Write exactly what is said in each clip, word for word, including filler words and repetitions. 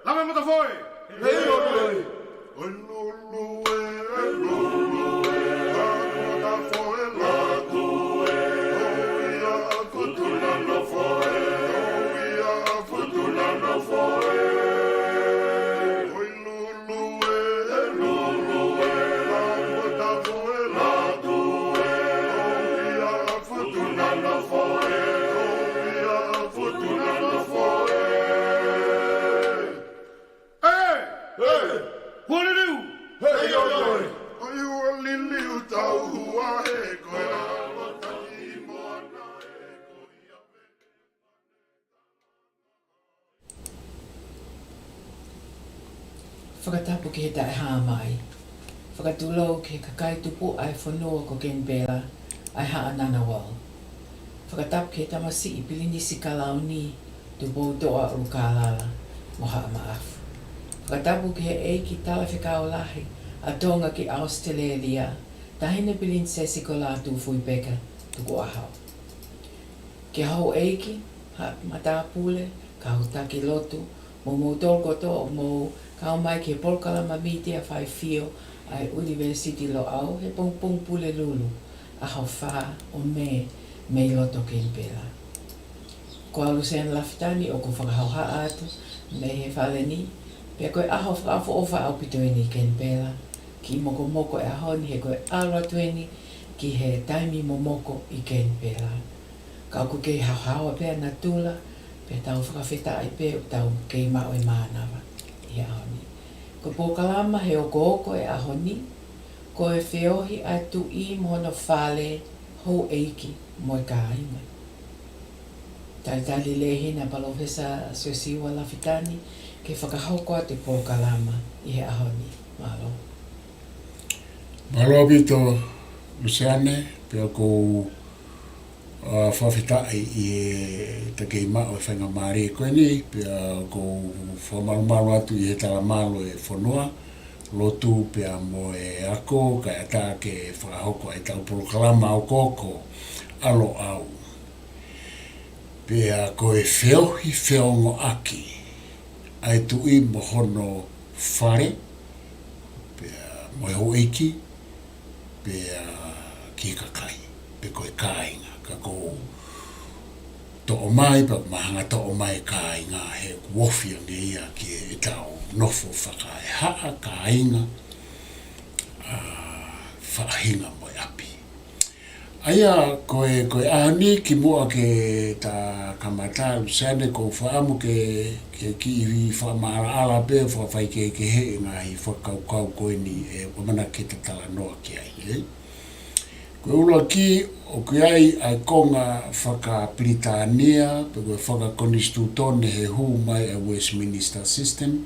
Lame Matafoe! Hei, ʻoi, ʻoi! ʻOi, Lulu ē, ʻoi, Lulu ē, Lame Matafoe, Latu ē, ʻoi, ia, futu na nofo ē, ʻoi, ia, futu na nofo ē. ʻOi, Lulu ē, ʻoi, Lulu ē, Lame Matafoe, Latu ē, ʻoi, ia, futu na nofo ē, ʻoi, ia, futu na nofo ē. ʻE! ʻE! Hualiliu! Hei, ʻoi, ʻoi! ʻOi, hualiliu, tau hua he ko e ʻaho taki moana ē ko ia. Fakatapu ki he taʻehāmai. Fakatulou ki he kakai tupuʻa ʻo e fonua ko Kenipela, ʻa e Haʻa Ngunnawal. Fakatapu ki he tamasiʻi Pilinisi Kalauni, Tupoutoʻa ʻUlukālala mo Haʻa Maʻafu. Fakatapu ki he ʻEiki Talafekau Lahi ʻa Tonga ki ʻAositelēlia, Taʻahine Pilinisesi ko Lātūfuipeka Tukuʻaho. Ki he houʻeiki, haʻa matāpule, kau taki lotu, mo moutolu kotoa ʻoku mou kau mai ki he polokalama mītia faifio ʻa e ʻUnivēsiti Loʻau he pongipongi Pulelulu, ʻaho fā ʻo Mē, mei loto Kenipela. Ko au Luseane Lafitani ʻoku fakahohaʻa atu mei he fale ni, pea ko e ʻaho fakaʻofoʻofa ʻaupito eni ʻi Kenipela, kiʻi mokomoko e ʻaho ni he ko e ʻalu atu eni ki he taimi momoko ʻi Kenipela. Ka ʻoku kei haohaoa pē ʻa natula, pea tau fakafetaʻi pē ʻoku tau kei maʻu e mānava ʻi he ʻaho ni. Ko e polokalama he okooko e ʻaho ni, ko e feohi ʻa e tuʻi mo hono fale, houʻeiki mo e kāinga. Talitali lelei heni ʻa Palōfesa Siosiua Lafitani ke fakahoko atu e polokalama ʻi he ʻaho ni. Mālō. Mālō ʻaupito, Luseane, pea ʻoku ou, ʻa, fakafetaʻi ʻi heʻeta kei maʻu e faingamālie ko eni, pea ʻoku ou fakamalumalu atu ʻi he talamalu e fonua, lotu pea mo e ako, kae ʻatā ke fakahoko ʻetau polokalama okooko ʻa Loʻau. Pea ko e feohi feongoʻaki ʻa e tuʻi mo hono fale, pea mo e houʻeiki, pea ki he kakai, pe ko e kāinga, ka ʻoku ou toʻo mai, pea ʻoku ma hanga toʻo mai e kāinga, he ʻoku ofi ange ia ki heʻetau nofo fakaehaʻa, kāinga, ʻa, faʻahinga mo e ʻapi. ʻA ia, ko e, ko e ʻaho ni kimuʻa ke ta kamata, Luseane, ʻoku ou fakaʻamu ke, ke kiʻi fakamaʻalaʻala pē, fakafaikehekeheʻi e ngaahi fakakaukau ko eni ʻe ʻamanaki ke ta talanoa ki ai, ē? Ko e ʻuluaki, ʻoku ʻi ai ʻa e konga fakapilitānia, pe ko e fakakonisitūtone he hū mai ʻa e Westminster System,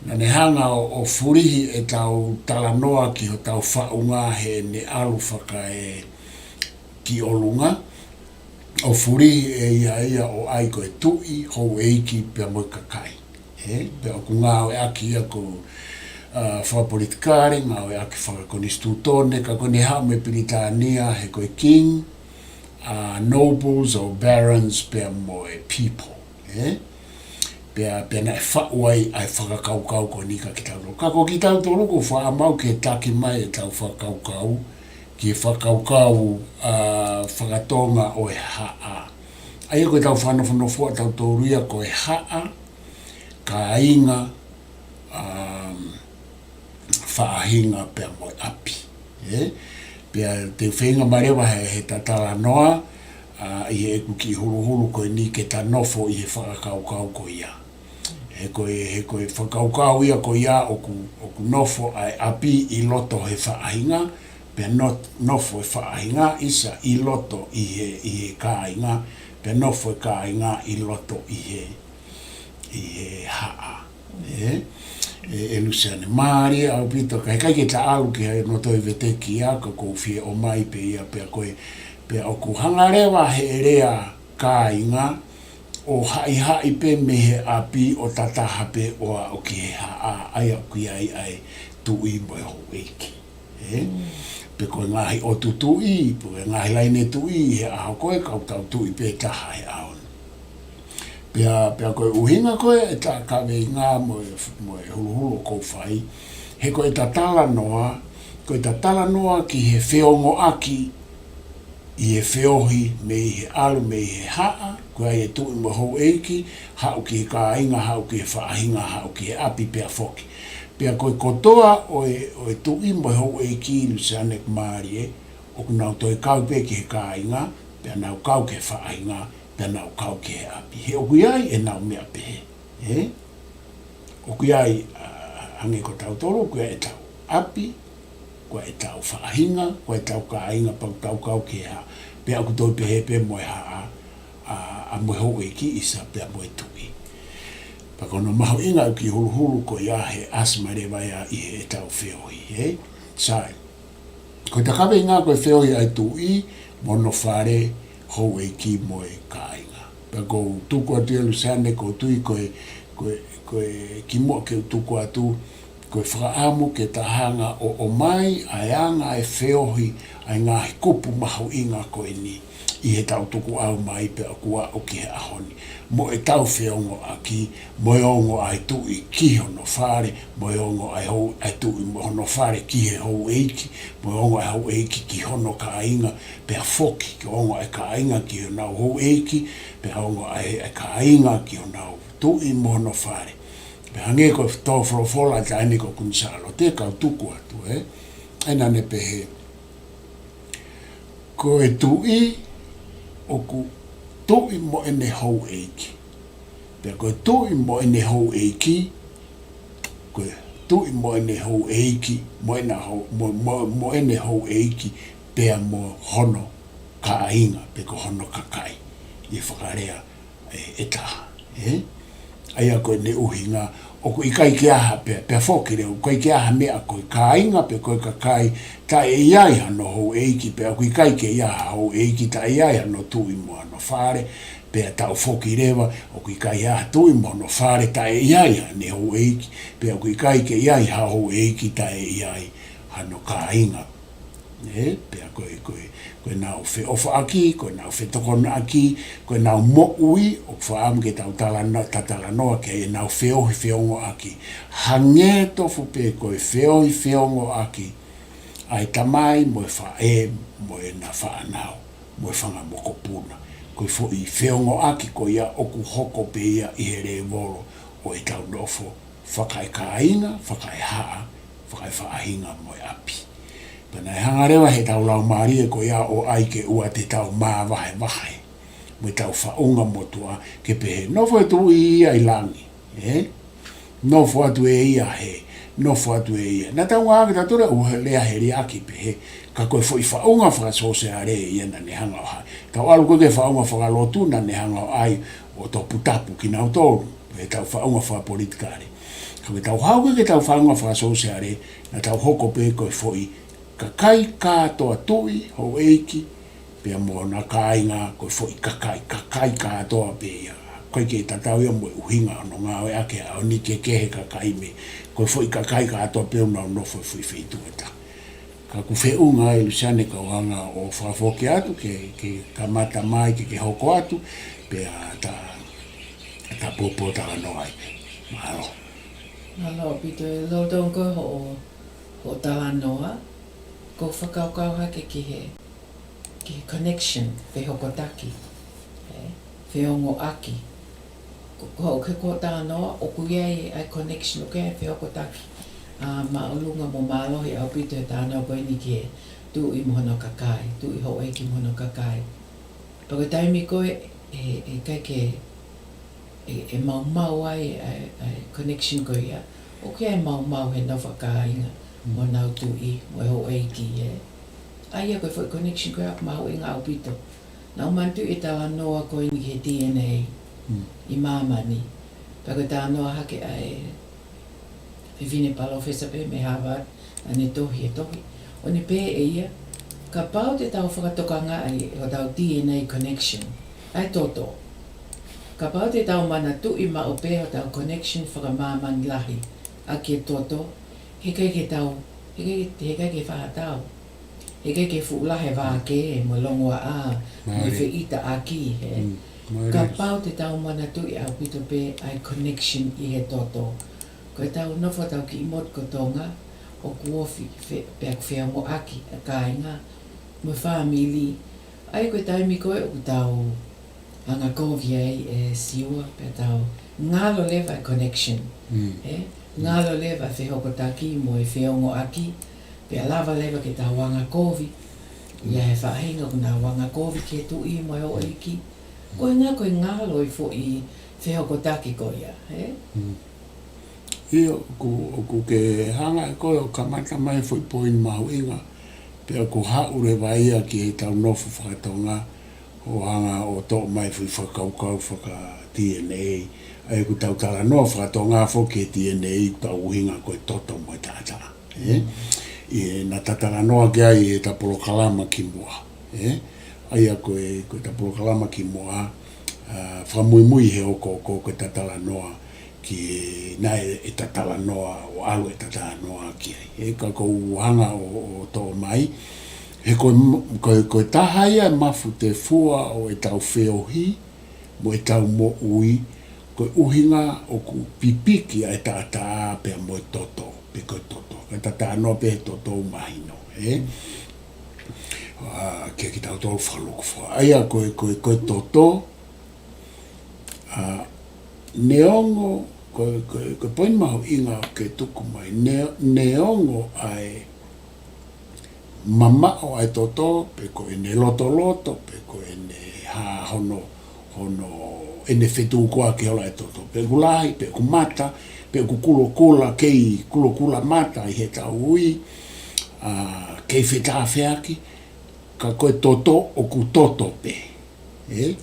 naʻa ne hanga ʻo, ʻo fulihi ʻetau talanoa ki hotau faʻunga heʻene ʻalu fakaekiʻolunga, ʻo fulihi ʻe ia ia ʻo ʻai ko e tuʻi, houʻeiki pea mo e kakai. Ē, pea ʻoku ngāueʻaki ia ko, ʻa, fakapolitikale, ngāueʻaki fakakonisitūtone, ka ko ʻene haʻu mei Pilitānia he ko e king, ʻa, nobles or barons pea mo e people. Ē? Pea, pea naʻe faʻu ai ʻa e fakakaukau ko eni kia kitautolu. Ka ko kitautolu ʻoku ou fakaʻamu au ke taki mai ʻetau fakakaukau ki he fakakaukau, ʻa, fakatonga ʻo e haʻa. ʻA ia ko ʻetau fakanofonofo ʻatautolu ia ko e haʻa, kāinga, um, faʻahinga pea mo e ʻapi. Ē? Pea te u feinga mai leva he, heʻeta talanoa, ʻa, ʻi heʻeku kiʻi huluhulu ko eni ke ta nofo ʻi he fakakaukau ko ia. He ko e, he ko e fakakaukau ia ko ia ʻoku, ʻoku nofo ʻa e ʻapi ʻi loto he faʻahinga, pea no-, nofo e faʻahinga ʻisa ʻi loto ʻi he, ʻi he kāinga, pea nofo e kāinga ʻi loto ʻi he, ʻi he haʻa. Ē? ʻE, ʻe Luseane, mālie ʻaupito, ka heʻikai ke ta ʻalu ki he no toi veteki ia, ka ʻoku ou fie ʻomai pē ia, pea ko e, pea ʻoku hanga leva he lea kāinga, ʻo haʻihaʻi pē mei he ʻapi ʻo tataha pē ʻo aʻu ki he haʻa, ʻa ia ʻoku ʻi ai ʻa e tuʻi mo e houʻeiki. Ē? Mm. Pe ko e ngaahi ʻotu tuʻi, pe ko e ngaahi laine tuʻi, he ʻaho ko ē, ka ʻoku tau tuʻi pē taha he ʻaho ni. Pea, pea ko e ʻuhinga ko ē ʻeta kaveinga mo e, mo e huluhulu ʻoku ou fai, he ko ʻeta talanoa, ko ʻeta talanoa ki he feongoʻaki ʻi he feohi mei he ʻalu mei he haʻa, ko ia e tuʻi mo e houʻeiki, haʻu ki he kāinga, haʻu ki he faʻahinga, haʻu ki he ʻapi pea foki. Pea ko e kotoa ʻo e, ʻo e tuʻi mo e houʻeiki, Luseane, ʻoku mālie, ʻoku nau toe kau pē ki he kāinga, pea nau kau ki he faʻahinga, pea nau kau ki he ʻapi. He ʻoku ʻi ai ʻenau meʻa pehē, ē? ʻOku ʻi ai, ʻa, hangē ko tautolu, ʻoku ʻi ai ʻetau ʻapi, ko ʻetau faʻahinga, ko ʻetau kāinga, pea ʻoku tau kau ki he haʻa, pea ʻoku toe pehē pē mo e haʻa, ʻa, ʻa mo e houʻeiki ʻisa pea mo e tuʻi. Pea ko hono mahuʻinga ʻoku ou huluhulu ko ia he ʻasi mai leva ia ʻi heʻetau feohi, ē? Sai. Ko ʻeta kaveinga ko e feohi ʻa e tuʻi mo hono fale, houʻeiki mo e kāinga. Pea ʻoku ou tuku atu ia, Luseane, ʻoku ou tui ko e, ko e, ko e kimuʻa ke u tuku atu, ko e fakaʻamu ke ta hanga ʻo ʻomai ʻa e anga e feohi ʻa e ngaahi kupu mahuʻinga ko eni ʻi heʻetau tukuʻau mai pea ʻoku aʻu ki he ʻaho ni. Mo ʻetau feongoʻaki, mo e ongo ʻa e tuʻi ki hono fale, mo e ongo ʻa e hou-, ʻa e tuʻi mo hono fale ki he houʻeiki, mo e ongo ʻa e houʻeiki ki hono kāinga, pea foki, ki he ongo ʻa e kāinga ki honau houʻeiki, pea ongo ʻa e, ʻa e kāinga ki honau tuʻi mo hono fale. Pea hangē ko e tō folofola ʻa e taʻahine ko Kuini Sālote, kau tuku atu, ē? ʻA ia naʻa ne pehē, ko e tuʻi ʻoku tuʻi mo ʻene houʻeiki. Pea ko e tuʻi mo ʻene houʻeiki, ko e tuʻi mo ʻene houʻeiki, mo ʻena hou-, mo, mo, mo ʻene houʻeiki, pea mo hono kāinga, pe ko hono kakai. ʻI he fakalea ʻe, ʻe taha, ē? ʻA ia ko ʻene ʻuhinga, ʻoku ʻikai ke ʻi ai ha pea, pea foki leva, ʻoku ʻikai ke ʻi ai ha meʻa ko e kāinga pe ko e kakai, taʻe ʻi ai hano houʻeiki, pea ʻoku ʻikai ke ʻi ai ha houʻeiki, taʻe ʻi ai hano tuʻi mo hano fale, pea taʻu foki leva, ʻoku ʻikai ʻi ai ha tuʻi mo hono fale, taʻe ʻi ai hano houʻeiki, pea ʻoku ʻikai ke ʻi ai ha houʻeiki, taʻe ʻi ai hano kāinga. Ē, pea ko e, ko e, ko ʻenau feʻofaʻaki, ko ʻenau fetokonaʻaki, ko ʻenau moʻui, ʻoku fakaʻamu ke tau talano-, ta talanoa ki ai, ʻenau feohi feongoʻaki. Hangē tofu pē ko e feohi feongoʻaki ʻa e tamai mo e faʻē mo ʻena fānau, mo e fanga mokopuna. Ko e foʻi feongoʻaki ko ia ʻoku hoko pē ia ʻi he lēvolo ʻo ʻetau nofo fakaekāinga, fakaehaʻa, fakaefaʻahinga mo e ʻapi. Pea naʻe hanga leva heʻetau laumālie ko ia ʻo ʻai ke ʻoua te tau māvahevahe mo ʻetau faʻunga motuʻa, ke pehē, nofo e tuʻi ia ʻi langi, ē? Nofo atu ʻe ia hē, nofo atu ʻe ia. Naʻa tau ngāueʻaki tautolu ʻa e lea he liʻaki pehē, ka ko e foʻi faʻunga fakasōsiale ia naʻa ne hanga ʻo ʻai. Tau ʻalu ko ē ki he faʻunga fakalotu naʻa ne hanga ʻo ʻai ʻo toputapu kinautolu, ʻetau faʻunga fakapolitikale. Ka ko ʻetau haʻu ko ē ki heʻetau faʻunga fakasōsiale, naʻa tau hoko pē ko e foʻi kakai kātoa, tuʻi, houʻeiki, pea mo hona kāinga, ko e foʻi kakai, kakai kātoa pē ia. ʻOku ʻikai ke tatau ia mo e ʻuhinga hono ngāueʻaki ʻa e ʻaho ni ke kehe kakai mei, ko e foʻi kakai kātoa pē ʻoku nau nofo he foʻi feituʻu ʻe taha. Ka ʻoku feʻunga ai, Luseane, kau hanga ʻo fakafoki atu ke, ke kamata mai, ke, ke hoko atu, pea ta, ta pōpōtalanoa ai pē. Mālō. Mālō ʻaupito, ʻi loto ko ē hoʻo, hoʻo talanoa, ʻoku ou fakakaukau hake ki he, ki he connection, fehokotaki, ē, feongoʻaki. Ko, ko, ko hoʻo talanoa, ʻoku ʻi ai ʻa e connection, ʻoku ʻi ai e fehokotaki, ʻa, māʻolunga mo mālohi ʻaupito he talanoa ko eni ki he tuʻi mo hono kakai, tuʻi houʻeiki mo hono kakai. Pea ko e taimi ko ē, ʻe, ʻe ʻikai ke, ʻe, ʻe maumau ai ʻa e, ʻa e connection ko ia. ʻOku ʻi ai e maumau he nofo ʻa e kāinga, mo honau tuʻi, mo e houʻeiki, ē. ʻA ia ko e foʻi connection ko ia ʻoku mahuʻinga ʻaupito. Naʻa ku manatuʻi e talanoa ko eni ki he D N A, mm, ʻi māmani. Pea ko e talanoa hake ʻa e fefine palōfesa pē mei Harvard, naʻa ne tohi e tohi. ʻO ne pehē ʻe ia, kapau te tau fakatokangaʻi hotau D N A connection, ʻa e toto. Kapau te tau manatuʻi maʻu pē hotau connection fakamāmani lahi ʻaki e toto, heʻikai ke tau, heʻikai, heʻikai ke fātau. Heʻikai ke fuʻu lahi e vākē, mo e longoaʻa, mo e, mālie, feʻitaʻaki, ē. Mm. Kapau te tau manatuʻi ʻaupito pē ʻa e connection ʻi he toto. Ko ʻetau nofo ʻetau kiʻi motu ko Tonga, ʻoku ofi fe-, pea ʻoku feongoʻaki ʻa e kāinga mo e fāmili. ʻA ia ko e taimi ko ē ʻoku tau anga kovi ai ʻe Siua, pea tau ngalo leva e connection. Ē? Ngalo leva e fehokotaki mo e feongoʻaki, pea lava leva ke tau anga kovi. ʻI ai e faʻahinga ʻoku nau anga kovi ki he tuʻi mo e houʻeiki. Ko e nga-, ko e ngalo e foʻi fehokotaki ko ia, ē? ʻIo, ʻoku, ʻoku ke hanga ʻe koe ʻo kamata mai e foʻi poini mahuʻinga, pea ʻoku haʻu leva ia ki heʻetau nofo fakatonga, ʻo hanga ʻo toʻo mai e foʻi fakakaukau faka-D N A, ʻa ia ʻoku tau talanoa fakatonga foki ki he D N A, tau ʻuhinga ko e toto mo e taʻataʻa. Ē? ʻI heʻeta talanoa ki ai ʻi heʻeta polokalama kimuʻa. Ē? ʻA ia ko e, ko ʻeta polokalama kimuʻa, ʻa, fakamuimui he okooko ko ʻeta talanoa ki he naʻe ʻeta talanoa, ʻo ʻalu ʻeta talanoa ki ai. Ē, ka ʻoku ou hanga ʻo, ʻo toʻo mai, he ko e m-, ko e, ko e taha ia e mafu tefua ʻo ʻetau feohi, mo ʻetau moʻui, ko e ʻuhinga ʻoku pipiki ʻa e taʻataʻa pea mo e toto, pe ko e toto. Ka ʻeta talanoa pē he toto ʻoku mahino, ē? ʻA, kia kitautolu fakalūkufua. ʻA ia ko e, ko e, ko e toto, ʻa, neongo, ko e, ko e, ko e poini mahuʻinga ʻoku ke tuku mai, ne-, neongo ʻa e mamaʻo ʻa e toto, pe ko ʻene lotoloto, pe ko ʻene hā hono, hono, ʻene fetukuaki holo ʻa e toto. Pe ʻoku lahi, pe ʻoku mata, pe ʻoku kulokula, kei kulokula mata ʻi heʻetau ui, ʻa, kei fetāfeaki, ka ko e toto ʻoku toto pē. Ē?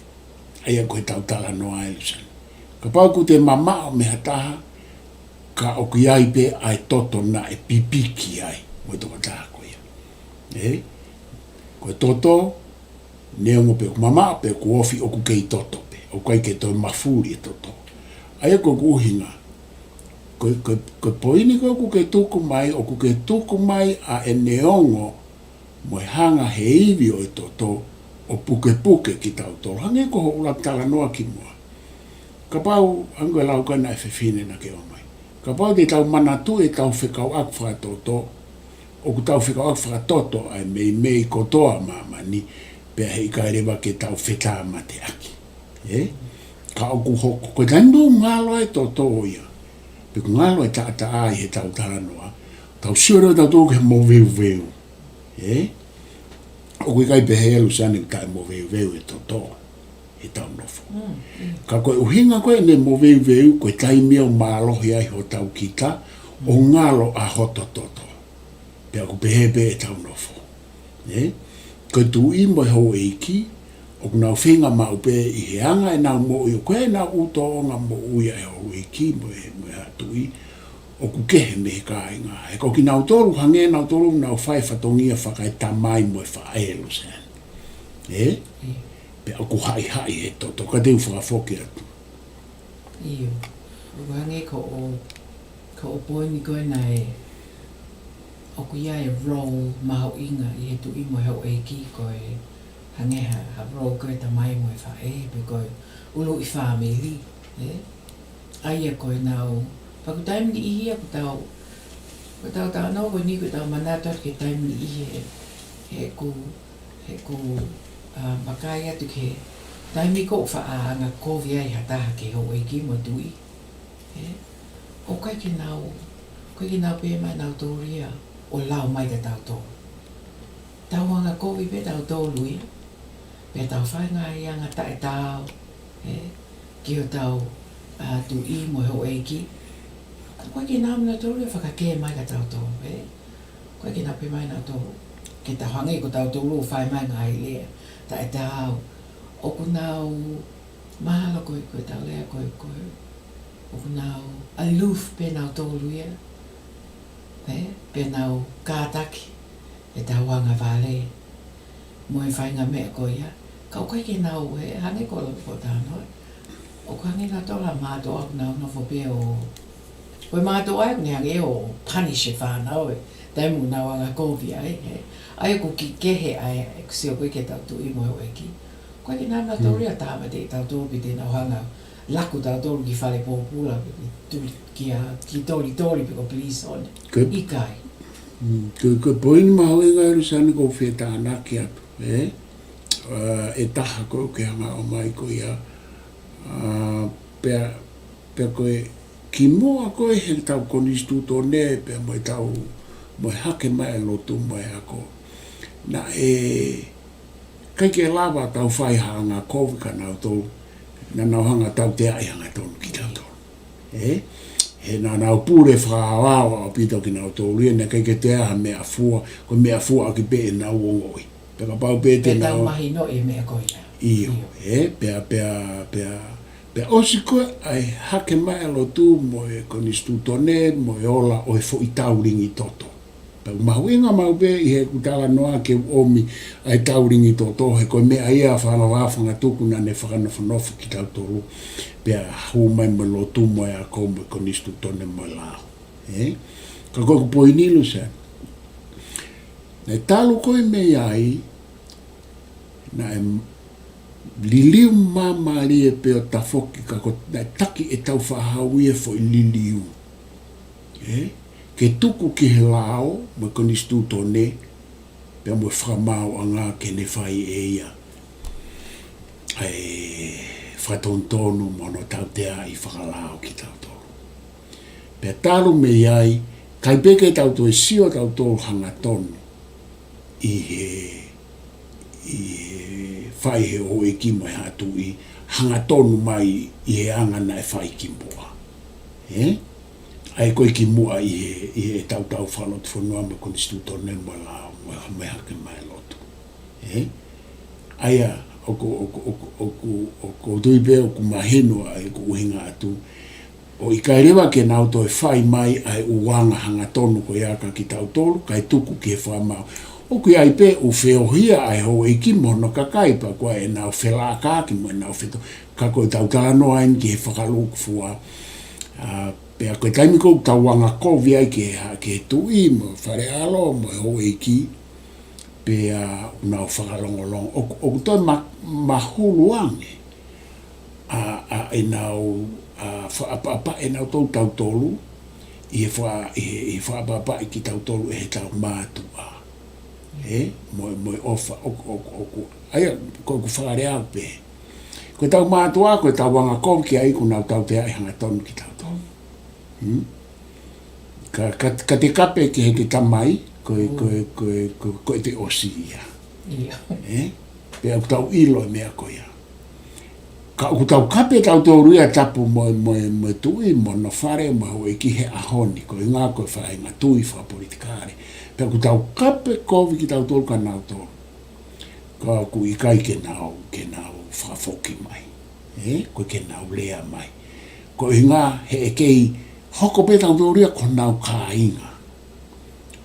ʻA ia ko ʻetau talanoa ʻe Luseane. Kapau ʻoku te mamaʻo mei ha taha, ka ʻoku ʻi ai pē ʻa e toto naʻe pipiki ai mo e tokotaha ko ia. Ē? Ko e toto, neongo pe ʻoku mamaʻo pe ʻoku ofi ʻoku kei toto pē. ʻOku ʻikai ke toe mafuli e toto. ʻA ia ko ʻeku ʻuhinga. Ko, ko, ko e poini ko ē ʻoku ke tuku mai, ʻoku ke tuku mai ʻa e neongo mo e hanga he ivi ʻo e toto ʻo pukepuke kitautolu. Hangē ko hoʻo lau talanoa kimuʻa. Kapau, hangē ko e lau ko ē naʻe fefine naʻa ke ʻomai. Kapau te tau manatuʻi ʻetau fekauʻaki fakatoto, ʻoku tau fekauʻaki fakatoto ʻa e meimei kotoa ʻa māmani, pea heʻikai leva ke tau fetāmateʻaki. Ē? Ka ʻoku hoko, ko e taimi ʻoku ngalo ai e toto ia. Pe ʻoku ngalo e taʻataʻa ʻi heʻetau talanoa, tau sio leva tautolu ki he moveuveu. Ē? ʻOku ʻikai pehē ʻe Luseane ʻoku taʻemoveuveu e toto heʻetau nofo. Ka ko e ʻuhinga ko ē ʻene moveuveu, ko e taimi ʻoku mālohi ai hotau kita, ʻo ngalo ʻa hoto toto. Pea ʻoku pehē pē ʻetau nofo. Ē? Ko e tuʻi mo e houʻeiki, ʻoku nau feinga maʻu pē ʻi he anga ʻenau moʻui, ʻoku ʻi ai ʻenau ʻū tōʻonga moʻui ʻa e houʻeiki mo e, mo e haʻa tuʻi, ʻoku kehe mei he kāinga. He ko kinautolu, hangē nautolu ʻoku nau fai e fatongia fakaetamai mo e faʻē, Luseane. Ē? Pea ʻoku haʻihaʻi he toto, ka te u fakafoki atu. ʻIo, ʻoku hangē ko hoʻo, ko hoʻo poini ko ē naʻe, ʻoku ʻi ai e role mahuʻinga ʻi he tuʻi mo e houʻeiki ko e hangē ha, ha role ko e tamai mo e faʻē, pe ko e ʻuluʻi fāmili, ē? ʻA ia ko ʻenau, pea ʻoku taimi niʻihi ʻoku tau, ʻoku tau talanoa ko eni ʻoku tau manatu atu ki he taimi niʻihi he, he ʻoku, he ʻoku, ʻa, vakai atu ki he taimi ko ē ʻoku faʻa anga kovi ai ha taha ki he houʻeiki mo e tuʻi. Ē? ʻOku ʻikai ke nau, ʻoku ʻikai ke nau pehē mai nautolu ia ʻo lau mai kia tautolu. Tau anga kovi pē tautolu ia. Pea tau fai e ngaahi anga taʻetaau, ē, ki hotau, ʻa, tuʻi mo e houʻeiki. ʻOku ʻikai ke nau nautolu ia fakakē mai kia tautolu, ē. ʻOku ʻikai ke nau pehē mai nautolu ke tau hangē ko tautolu ʻoku fai mai e ngaahi lea taʻetaau. ʻOku nau mahalo ko e, ko ʻetau lea ko e, ko e, ʻoku nau aloof pē nautolu ia, ē, pea nau kātaki ʻetau anga vale mo e faʻahinga meʻa ko ia. Ka ʻoku ʻikai ke nau, ē, hangē ko, ko e talanoa. ʻOku hangē nautolu ha mātuʻa ʻoku nau nofo pē ʻo, ko e mātuʻa ʻoku ne hangē ʻo punish e fānau he taimi ʻoku nau anga kovi ai, ē. ʻA ia ʻoku kiʻi kehe ʻa e, ʻeku sio ko ē ki heʻetau tuʻi mo e houʻeiki. Ko e ke nana tau ria tāmateʻi tautolu pe te nau hanga laku tautolu ki fale pōpula pe, pe tuli kia, ki tolitoli pe ko pilīsone. Ko e, ʻIkai. mm, ko, ko e poini mahuʻinga ʻElusane ʻoku ou fie tānaki atu, ē? ʻA, ʻe taha ko ē ʻoku ke hanga ʻo ʻomai ko ia. ʻA, pea, pea ko e kimuʻa ko ē heʻetau konisitūtone, pea mo ʻetau, mo e hake mai e lotu mo e ako. Naʻe ʻikai ke lava tau fai ha anga kovi kia nautolu, naʻa nau hanga tauteaʻi hangatonu kitautolu. Ē? He naʻa nau pule fakaaoao ʻaupito kinautolu ia, naʻe ʻikai ke toe ʻi ai ha meʻafua, ko e meʻafua ʻaki pē ʻenau ongoʻi. Pea kapau pē te nau mahinoʻi e meʻa ko ia. ʻIo, ē? Pea, pea, pea, pea ʻosi ko ē ʻa e hake mai e lotu mo e konisitūtone, mo e ola ʻo e foʻi taulingi toto. Pea ʻoku mahuʻinga maʻu pē ʻi heʻeku talanoa ke u ʻomi ʻa e taulingi toto, he ko e meʻa ia fanga, fanga tuku naʻa ne fakanofonofo kitautolu, pea hū mai mo e lotu mo e ako mo e konisitūtone mo e lao. Ē? Ka ko ʻeku poini ʻElusane, naʻe talu ko ē mei ai, naʻe liliu māmālie pē ʻo tafoki, ka ko e, naʻe taki ʻetau fakahau ia e foʻi liliu. Ē? Ke tuku ki he lao mo e konisitūtone, pea mo e fakamaauʻanga ke ne fai ʻe ia ʻa e fakatonutonu mo hono tauteaʻi fakalao kitautolu. Pea talu mei ai, ʻikai pē ke tau toe sio tautolu hangatonu ʻi he, ʻi he fai ʻe he houʻeiki mo e haʻa tuʻi, hangatonu mai ʻi he anga naʻe fai kimuʻa. Ē? ʻA ia ko e kimuʻa ʻi he, ʻi heʻetau tau fakalotofonua mo e konisitūtone mo e lao, mo e, mo e hake mai e lotu. Ē? ʻA ia, ʻoku, ʻoku, ʻoku, ʻoku, ʻoku ou tui pē ʻoku mahino ʻa ʻeku ʻuhinga atu. ʻOku ʻikai leva ke nau toe fai mai ʻa e ʻū anga hangatonu ko ia kia kitautolu, kae tuku ki he fakamaau. ʻOku ʻi ai pē ʻū feohia ʻa e houʻeiki mo hono kakai pea ko ʻenau felākaaki mo ʻenau feto. Ka ko ʻetau talanoa eni ki he fakalūkufua. ʻA, pea ko e taimi ko ē ʻoku tau anga kovi ai ki he, ki he tuʻi mo e fale ʻalo mo e houʻeiki, pea ʻoku nau fakalongolongo. ʻOku, ʻoku toe ma, mahulu ange ʻa, ʻa ʻenau, ʻa, fakaʻapaʻapa ʻenau tau tautolu, ʻi he faka, ʻi he, ʻi he fakaʻapaʻapaʻi kitautolu ʻe heʻetau mātuʻa. Ē? Mo, mo e ʻofa, ʻoku, ʻoku, ʻoku, ʻa ia, ko ʻeku fakalea pē. Ko ʻetau mātuʻa, ko ʻetau anga kovi ki ai ʻoku nau tauteaʻi hangatonu kitautolu. Hmm? Ka, ka, ka te kape ki heʻete tamai, ko e, ko e, ko e, ko e, ko ʻete ʻosi ia. ʻIo. Ē? Pea ʻoku tau ʻilo e meʻa ko ia. Ka ʻoku tau kape tautolu ia tapu mo, mo, mo e tuʻi, mo hono fale, mo e houʻeiki he ʻaho ni, ko e ʻuhinga ko e faʻahinga tui fakapolitikale. Pea ʻoku tau kape kovi kitautolu kia nautolu. Ka ʻoku ʻikai ke nau, ke nau fakafoki mai. Ē? Ko e ke nau lea mai. Ko e ʻuhinga he ʻe kei hoko pē tautolu ia ko honau kāinga.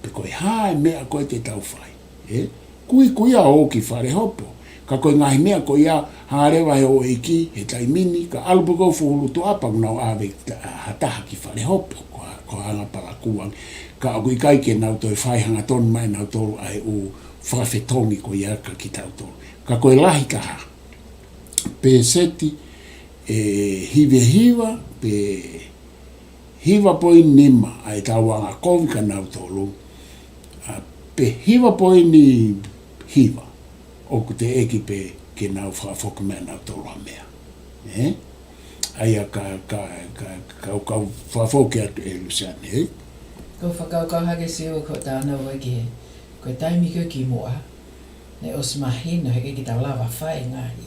Pe ko e hā e meʻa ko ē te tau fai. Ē? Kuikui ʻa ō ki fale hopo. Ka ko e ngaahi meʻa ko ia, hanga leva he houʻeiki, he taimi ni, ka ʻalu pē ko ē fuhulu tuʻa pea ʻoku nau ʻave ki ta, ha taha ki fale hopo, ko ha, ko ha anga palakū ange. Ka ʻoku ʻikai ke nau toe fai hangatonu mai nautolu ʻa e ʻū fakafetongi ko ia kia kitautolu. Ka ko e lahi taha, pēseti ʻe hiva hiva, pe hiva poini nima ʻa ʻetau anga kovi kia nautolu, ʻa, pe hiva poini hiva ʻoku teʻeki pē ke nau fakafoki mai kia nautolu ha meʻa. Ē? ʻA ia ka, ka, ka, ka, ka u fakafoki atu ʻElusane, ē? Ko e fakakaukau hake Siua ko e talanoa ko ē ki he, ko e taimi ko ē kimuʻa, naʻe ʻosi mahino he ʻikai ke tau lava fai e ngaahi,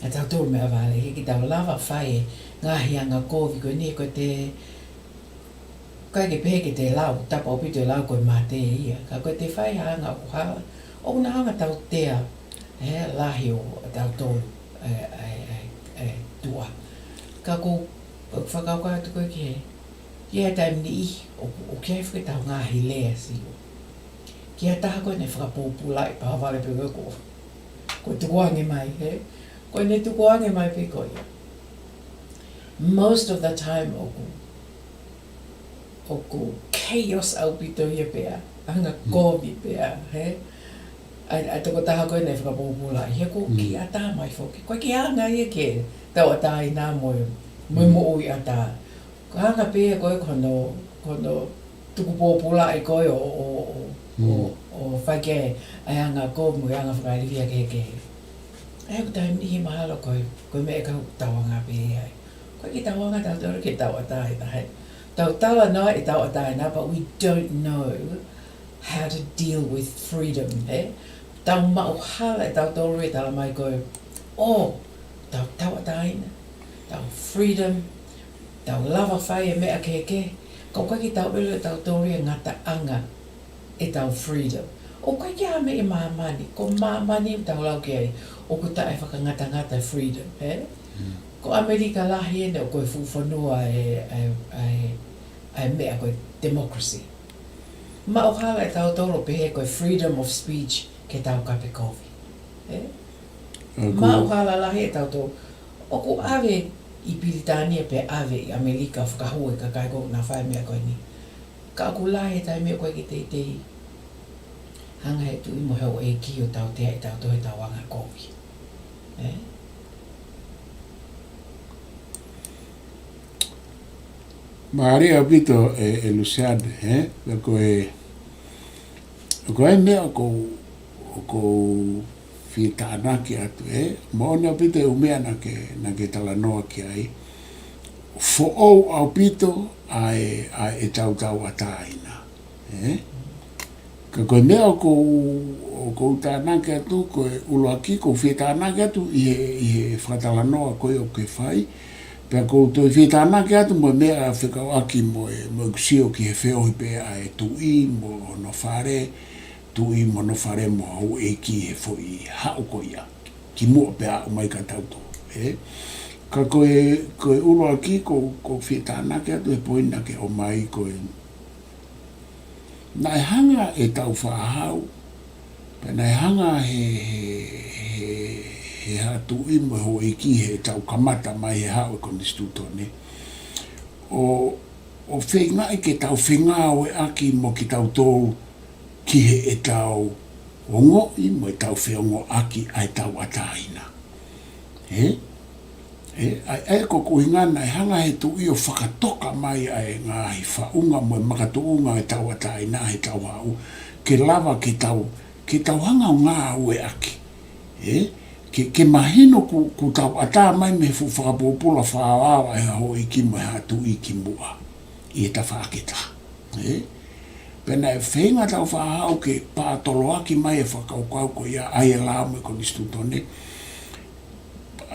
ʻa tautolu meʻa vale, he ʻikai ke tau lava fai e ngaahi anga kovi ko eni, ko ʻete, ʻikai ke pehē ke te lau, tapu ʻaupito e lau ko e mate ia, ka ko ʻete fai ha anga ʻoku hala, ʻoku na hanga tautea, ē, lahi ʻo tautolu, ē, ē, ē, ē, tuʻa. Ka ko, ko e fakakaukau atu ko ē ki he, ki he taimi ni ʻoku, ʻoku ʻi ai foki ʻetau ngaahi lea Siua. Ki ha taha ko ē naʻe fakapōpulaʻi pea vale pē ko ē ko, ko e tukuange mai, ē? Ko ʻene tukuange mai pē ko ia. Most of the time ʻoku, ʻoku chaos ʻaupito ia pea, anga kovi pea, ē? ʻa e, ʻa e tokotaha ko ē naʻe fakapōpulaʻi, he ʻoku kiʻi ʻatā mai foki. ʻOku ʻikai ke ʻi ai ha anga ia ke tauʻatāina mo e, mo e moʻui ʻatā. Ko e anga pē ia ko ē ko hono, ko hono tuku pōpulaʻi ko ē ʻo, ʻo, ʻo, ʻo, ʻo fai ki ai ʻa e anga kovi mo e anga fakailifia kehekehe. ʻA ia ʻoku taimi niʻihi mahalo ko e, ko e meʻa ʻoku tau anga pē ai. ʻOku ʻikai ke tau anga tautolu ke tauʻatāina, he tau talanoa ʻi he tauʻatāina, but we don't know how to deal with freedom, ē? Tau maʻu hala ʻe tautolu ʻe tala mai ko ē, ʻo, tau tauʻatāina, tau freedom, tau lava fai e meʻa kehekehe, ka ʻoku ʻikai ke tau ʻilo ʻe tautolu e ngataʻanga ʻetau freedom. ʻOku ʻikai ke ʻi ai ha meʻa ʻi māmani, ko māmani ʻoku tau lau ki ai, ʻoku taʻefakangatangata freedom, ē? Ko ʻAmelika lahi eni ʻoku ko e fuʻu fonua e, e, e, e meʻa ko e democracy. Maʻu hala ʻe tautolu ʻo pehē ko e freedom of speech ke tau kape kovi. Ē? Maʻu hala lahi ʻe tautolu. ʻOku ʻave ʻi Pilitānia pea ʻave ʻi ʻAmelika fakahū e kakai ko ē naʻa nau fai e meʻa ko eni. Ka ʻoku lahi e taimi ʻoku ʻikai ke teitei hanga ʻe he tuʻi mo e houʻeiki ʻo tautea ʻe tautolu ʻetau anga kovi. Ē? Mālie ʻaupito ē, ʻe Luseane, ē? Pea ko e, ko e meʻa ʻoku ou, ʻoku ou fie tānaki atu, ē? Moʻoni ʻaupito e ʻū meʻa naʻa ke, naʻa ke talanoa ki ai. Foʻou ʻaupito ʻa e, ʻa ʻetau tauʻatāina. Ē? Ka ko e meʻa ʻoku ou, ʻoku ou tānaki atu, ko e ʻuluaki ʻoku ou fie tānaki atu ʻi he, ʻi he fakatalanoa ko ē ʻoku ke fai. Pea ʻoku ou toe fie tānaki atu mo e meʻa fekauʻaki mo e, mo ʻeku sio ki he feohi pē ʻa e tuʻi mo hono fale, tuʻi mo hono fale mo houʻeiki he foʻi haʻu ko ia. Kimuʻa pea aʻu mai kia tautolu, ē? Ka ko e, ko e ʻuluaki ʻoku ou, ʻoku ou fie tānaki atu he poini naʻa ke ʻomai ko e, naʻe hanga ʻe Tāufaʻāhau, pea naʻe hanga he, he, he, he haʻa tuʻi mo e houʻeiki heʻetau kamata mai he haʻu e Konisitūtone, ʻo, ʻo feingaʻi ke tau fengāueʻaki mo kitautolu ki heʻetau ongoʻi mo ʻetau feongoʻaki ʻa e tauʻatāina. Ē? Ē, ʻa e, ʻa e ko e ʻuhinga naʻe hanga he tuʻi ʻo fakatoka mai ʻa e ngaahi faʻunga mo e makatuʻunga ʻo e tauʻatāina heʻetau haʻu, ke lava ke tau, ke tau hanga ʻo ngāueʻaki. Ē? Ke, ke mahino ʻoku, ʻoku tau ʻatā mai mei he fuʻu fakapōpula fakaʻaoʻao ʻa e houʻeiki mo e haʻa tuʻi kimuʻa ʻi he tafaʻaki ʻe taha. Ē? Pea naʻe feinga Tāufaʻāhau ke pātoloaki mai e fakakaukau ko ia ʻa e lao mo e Konisitūtone.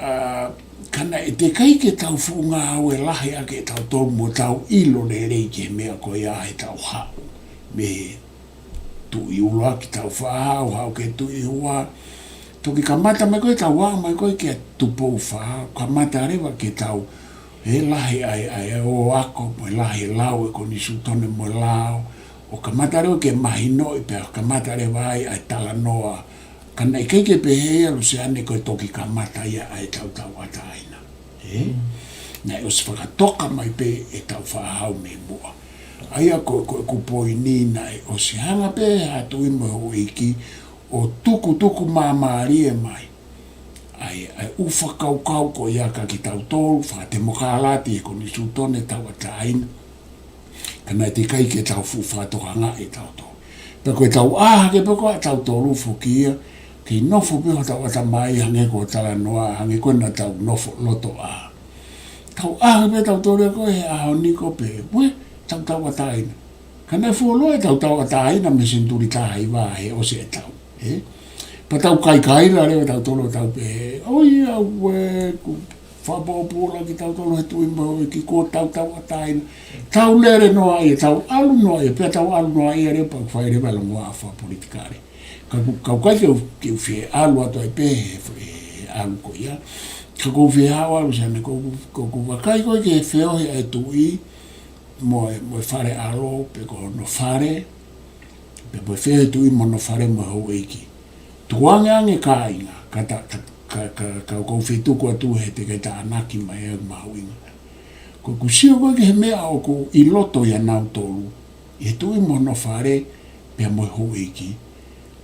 ʻA, ka naʻe teʻeki ai ke tau fuʻu ngāue lahi ʻaki ʻe tautolu mo tau ʻilo lelei ki he meʻa ko ia heʻetau haʻu mei he tuʻi ʻuluaki Tāufaʻāhau, haʻu ki he tuʻi ua. Toki kamata mai ko ē, tau aʻu mai ko ē kia Tupou Fā, kamata leva ke tau, ē, lahi ai, ʻa e ō ako, mo e lahi e lau e Konisitūtone mo e lao, ʻo kamata leva ke mahinoʻi pea kamata leva ai ʻa e talanoa. Ka naʻe ʻikai ke pehē ia Luseane ko e toki kamata ia ʻa ʻetau tauʻatāina. Ē? Naʻe ʻosi fakatoka mai pē ʻe Tāufaʻāhau mei muʻa. ʻA ia ko, ko, ko e poini naʻe ʻosi hanga pē haʻa tuʻi mo e houʻeiki ʻo tukutuku māmālie mai ʻa e, ʻa e ʻū fakakaukau ko ia kia kitautolu, fakatemokalati he Konisitūtone tauʻatāina. Ka naʻe teʻeki ai ke tau fuʻu fakatokangaʻi ʻe tautolu. Pea ko ʻetau ʻā hake pē ko ē ʻa tautolu foki ia, kei nofo pē hotau ʻatamai hangē ko e talanoa, hangē ko ē naʻa tau nofo loto ʻā. Tau ʻā hake pē tautolu ia ko ē he ʻaho ni ko ē pē, uē, tau tauʻatāina. Ka naʻe fuoloa ʻetau tauʻatāina mei he senituli taha hiva he ʻosi ʻetau, ē? Pea tau kaikaila leva tautolu ʻo tau pehē, ʻoiauē, ʻoku fakapōpula kitautolu he tuʻi mo e houʻeiki, kuo tau tauʻatāina. Tau lele noa ia, tau ʻalu noa ia, pea tau ʻalu noa ia leva pea fai leva e longoaʻa fakapolitikale. Ka ʻoku, ka ʻoku ʻikai ke u, ke u fie ʻalu atu ai pē he, he ʻalu ko ia. Ka ʻoku ou fie haʻu ʻalu Luseane, ʻoku, ʻoku, ʻoku ou vakai ko ē ki he feohi ʻa e tuʻi mo e, mo e fale ʻalo, pe ko hono fale, pe mo e feohi tuʻi mo hono fale mo e houʻeiki. Tukuange ange kāinga, ka ta, ka, ka, ka, ka ʻoku ou fie tuku atu he te ke tānaki mai ʻa e mahuʻinga. Ko ʻeku sio ko ē ki he meʻa ʻoku ʻi loto ʻia nautolu, ʻi he tuʻi mo hono fale, pea mo e houʻeiki.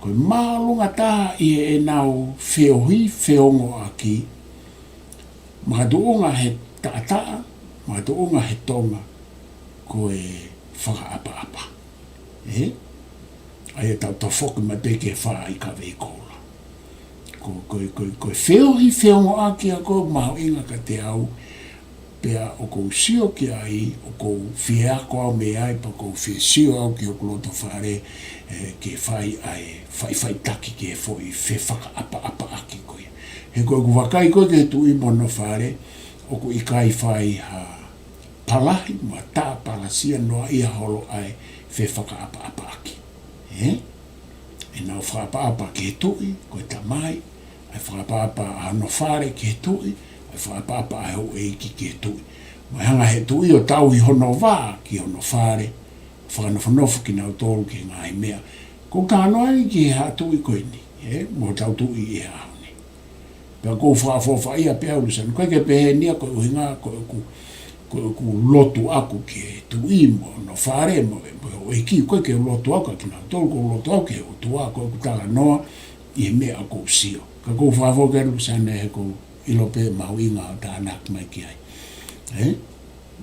Ko Māʻolunga taha ʻi heʻenau feohi feongoʻaki, makatuʻunga he taʻataʻa, makatuʻunga he Tonga, ko e fakaʻapaʻapa. Ē? ʻA ia tau tafoki mai pē ki he fā ʻi Kaveikoula. Ko, ko, ko, ko e feohi feongoʻaki ʻa ko mahuʻinga kiate au, pea ʻoku ou sio ki ai, ʻoku ou fie ako au mei ai, pea ʻoku ou fie sio au ki hoku loto fale, ē, ke fai ʻa e faʻifaʻitaki ki he foʻi fefakaʻapaʻapaʻaki ko ia. He ko ʻeku vakai ko ē ki he tuʻi mo hono fale, ʻoku ʻikai fai ha palahi, mo ha taʻepalasia noa ia holo ʻa e fefakaʻapaʻapaʻaki. Ē? ʻEnau fakaʻapaʻapa ki he tuʻi, ko e tamai, ʻa e fakaʻapaʻapa ʻa hono fale ki he tuʻi, ʻa e fakaʻapaʻapa ʻa e houʻeiki ki he tuʻi. Mo e hanga he tuʻi ʻo tauhi hono vā ki hono fale, fakanofonofo kinautolu ki he ngaahi meʻa. Ko e talanoa ia ki he haʻa tuʻi ko eni, ē, mo hotau tuʻi ʻi he ʻaho ni. Pea ʻoku ou fakaʻofoʻofaʻia pē au, Luseane, ʻikai ke pehē ni ia ko e ʻuhinga, ko ʻeku, ko ʻeku lotu ʻaku ki he tuʻi mo hono fale mo, mo e houʻeiki, ʻikai ke u lotu au kia kinautolu, ʻoku ou lotu au ki he ʻOtua, ko ʻeku talanoa ʻi he meʻa ʻoku ou sio. Ka ʻoku ou fakaʻofoʻofa, Luseane, he ʻoku ou ʻilo pē mahuʻinga hoʻo tānaki mai ki ai. Ē?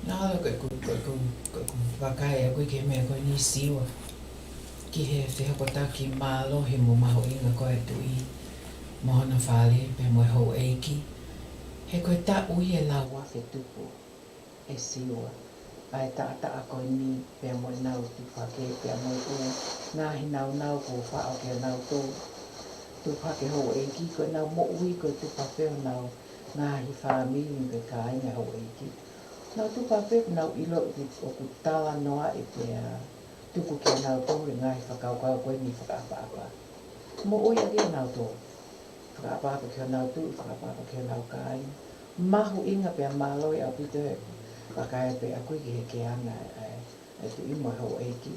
Nā, ko ʻeku, ko ʻeku, ko ʻeku vakai ʻaku ki he meʻa ko eni, Siua, ki he fehokotaki mālohi mo mahuʻinga ko ē ʻa e tuʻi mo hono fale pea mo e houʻeiki. He ko e taʻu ia ʻe lau afe tupu, ʻe Siua, ʻa e taʻataʻa ko eni pea mo ʻenau tupu hake, pea mo e ʻū ngaahi nāunau kuo faʻo kia nautolu. Tupu hake houʻeiki, ko ʻenau moʻui ko e tupu hake ʻo ʻenau ngaahi fāmili mo e kāinga houʻeiki. Nau tupu hake pea nau ʻilo ʻoku, ʻoku talanoaʻi pea tuku kia nautolu e ngaahi fakakaukau ko eni fakaʻapaʻapa. Moʻui ʻaki ʻe nautolu. Fakaʻapaʻapa ki honau tuʻi, fakaʻapaʻapa ki honau kāinga. Mahuʻinga pea mālohi ʻaupito ʻeku vakai pē ʻaku ki he keheanga ʻa e, ʻa e tuʻi mo e houʻeiki.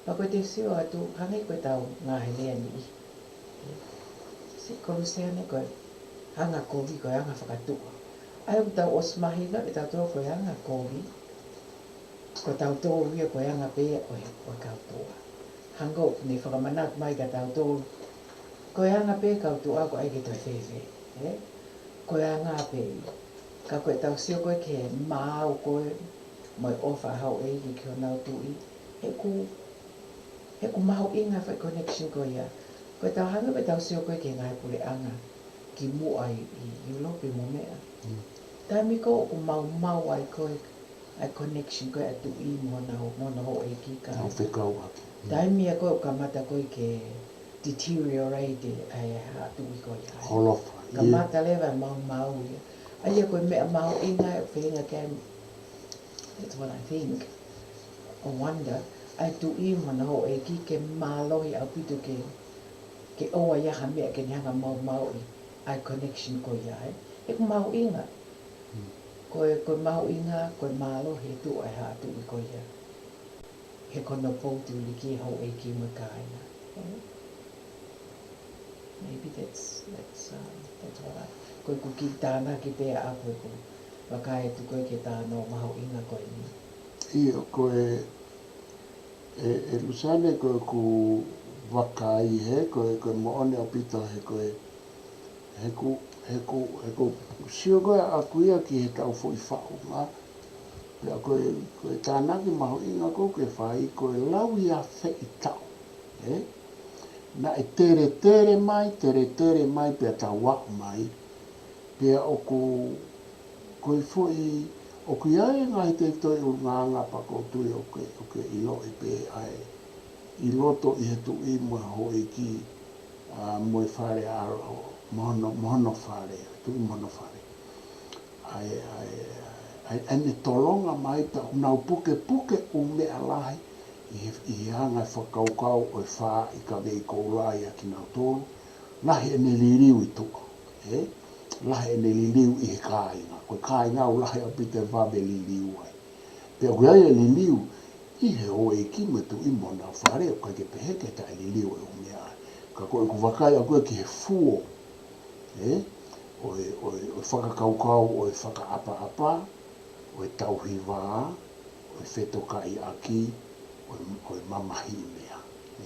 Pea ko e te sio atu, hangē ko ʻetau ngaahi lea ni. Siʻi Luseane, ko e anga kovi, ko e anga fakatuʻa. ʻA ia ʻoku tau ʻosi mahino ʻe tautolu ko e anga kovi, ko tautolu ia ko e anga pē ʻo e, ʻo e kau tuʻa. Hangē ko ʻene fakamanatu mai kia tautolu, ko e anga pē kau tuʻa ʻoku ʻikai ke toe fēfē, ē? Ko e anga pē ia. Ka ko ʻetau sio ko ē ki he maau ko ē mo e ʻofa ʻa houʻeiki ki honau tuʻi, he ʻoku, he ʻoku mahuʻinga e foʻi connection ko ia. Ko ʻetau hanga pē ʻetau sio ko ē ki he ngaahi puleʻanga kimuʻa ʻi, ʻi ʻIulope mo meʻa. Mm. Taimi ko ē ʻoku maumau ai ko ē ʻa e connection ko ē ʻa e tuʻi mo hono, mo hono houʻeiki, ka ʻoku fekauʻaki. Mm. Taimi ia ko ē ʻoku kamata ko ē ke deteriorate ʻa e haʻa tuʻi ko ia. Holofa, ʻio. Kamata leva e maumau ia. ʻA ia ko e meʻa mahuʻinga ʻoku feinga ke, that's what I think. I wonder, ʻa e tuʻi mo hono houʻeiki ke mālohi ʻaupito ke, ke ʻoua ʻe ʻi ai ha meʻa ke ne hanga ʻo maumauʻi ʻa e connection ko ia, ē. He ʻoku mahuʻinga. Hmm. Ko e, ko e mahuʻinga, ko e mālohi e tuʻu ʻa e haʻa tuʻi ko ia. He ko hono pou tuliki e houʻeiki mo e kāinga. Maybe that's, that's, um, that's what I, ko ʻeku kiʻi tānaki pē ʻaku, ʻeku vakai atu ko ē ki he talanoa mahuʻinga ko eni. ʻIo, ko e, ʻe, ʻe Luseane, ko ʻeku vakai he, ko e, ko e moʻoni ʻaupito he ko e, he ʻoku, he ʻoku, he ʻoku sio ko ē ʻaku ia ki heʻetau foʻi faʻunga, pea ko e, ko e tānaki mahuʻinga ʻoku ke fai, ko e lauiafe ʻi taʻu, ē? Naʻe teletele mai, teletele mai, pea tau aʻu mai, pea ʻoku, ko e foʻi, ʻoku ʻi ai e ngaahi tefitoʻi ʻulungaanga pea ʻoku ou tui ʻoku ke, ʻoku ke ʻiloʻi pē ʻa e, ʻi loto ʻi he tuʻi mo e houʻeiki, ʻa, mo e fale ʻa, mo hono, mo hono fale, tuʻi mo hono fale. ʻA e, ʻa e, ʻa e, ʻa ʻene tolonga mai pea ʻoku nau pukepuke ʻū meʻa lahi ʻi he, ʻi he anga e fakakaukau ʻo e fā ʻi Kaveikoula ʻia kinautolu, lahi ʻene liliu ʻi tuʻa, ē? Lahi ʻene liliu ʻi he kāinga. Ko e kāinga ʻoku lahi ʻaupito e vave liliu ai. Pea ʻoku ʻi ai e liliu ʻi he houʻeiki mo e tuʻi mo honau fale, ʻoku ʻikai ke pehē ke taʻeliliu e ʻū meʻa. Ka ko ʻeku vakai ʻaku ia ki he fuo, ē? ʻO e, ʻo e, ʻo e fakakaukau, ʻo e fakaʻapaʻapa, ʻo e tauhi vā, ʻo e fetokaʻiʻaki, ʻo e, ʻo e mamahiʻi meʻa,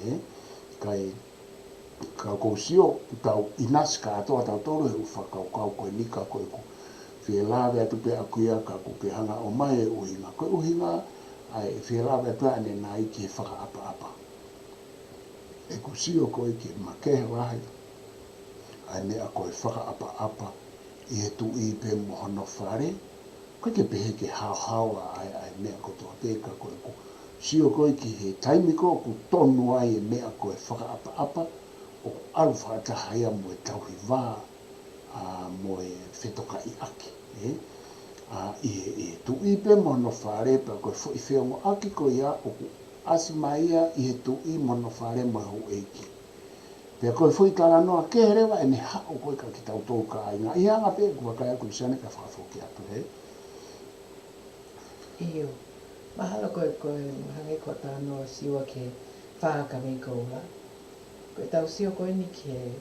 ē? Kae, Ka ʻoku ou sio, ʻoku tau ʻinasi kātoa tautolu he ʻū fakakaukau ko eni, ka ko ʻeku fie lave atu pē ʻaʻaku ia ka ʻoku ke hanga ʻo ʻomai e ʻuhinga. Ko e ʻuhinga ʻa e fie lave atu ʻanenai ki he fakaʻapaʻapa. ʻOku ou sio ko e ke makehe lahi ʻa e meʻa ko e fakaʻapaʻapa ʻi he tuʻi pē mo hono fale, ʻoku ʻikai ke pehē ke haohaoa ʻa e, ʻa e meʻa kotoa pē, ka ko ʻeku sio ko e ki he taimi ko ē ʻoku tonu ai e meʻa ko e fakaʻapaʻapa, ʻoku ʻalu fakataha ia mo e tauhi vā, ʻa, mo e fetokaʻiʻaki, ē? ʻA, ʻi he, ʻi he tuʻi pē mo hono fale, pea ko e foʻi feongoʻaki ko ia ʻoku ʻasi mai ia ʻi he tuʻi mo hono fale mo e houʻeiki. Pea ko e foʻi talanoa kehe leva ʻene haʻu ko e kia kitautolu kāinga. ʻI he anga pē ʻeku vakai ʻaʻaku Luseane kae fakafoki atu, hē? ʻIo. Mahalo ko e, ko e hangē ko e talanoa Siua ki he fā ka mei koula. Ko ʻetau sio ko eni ki he,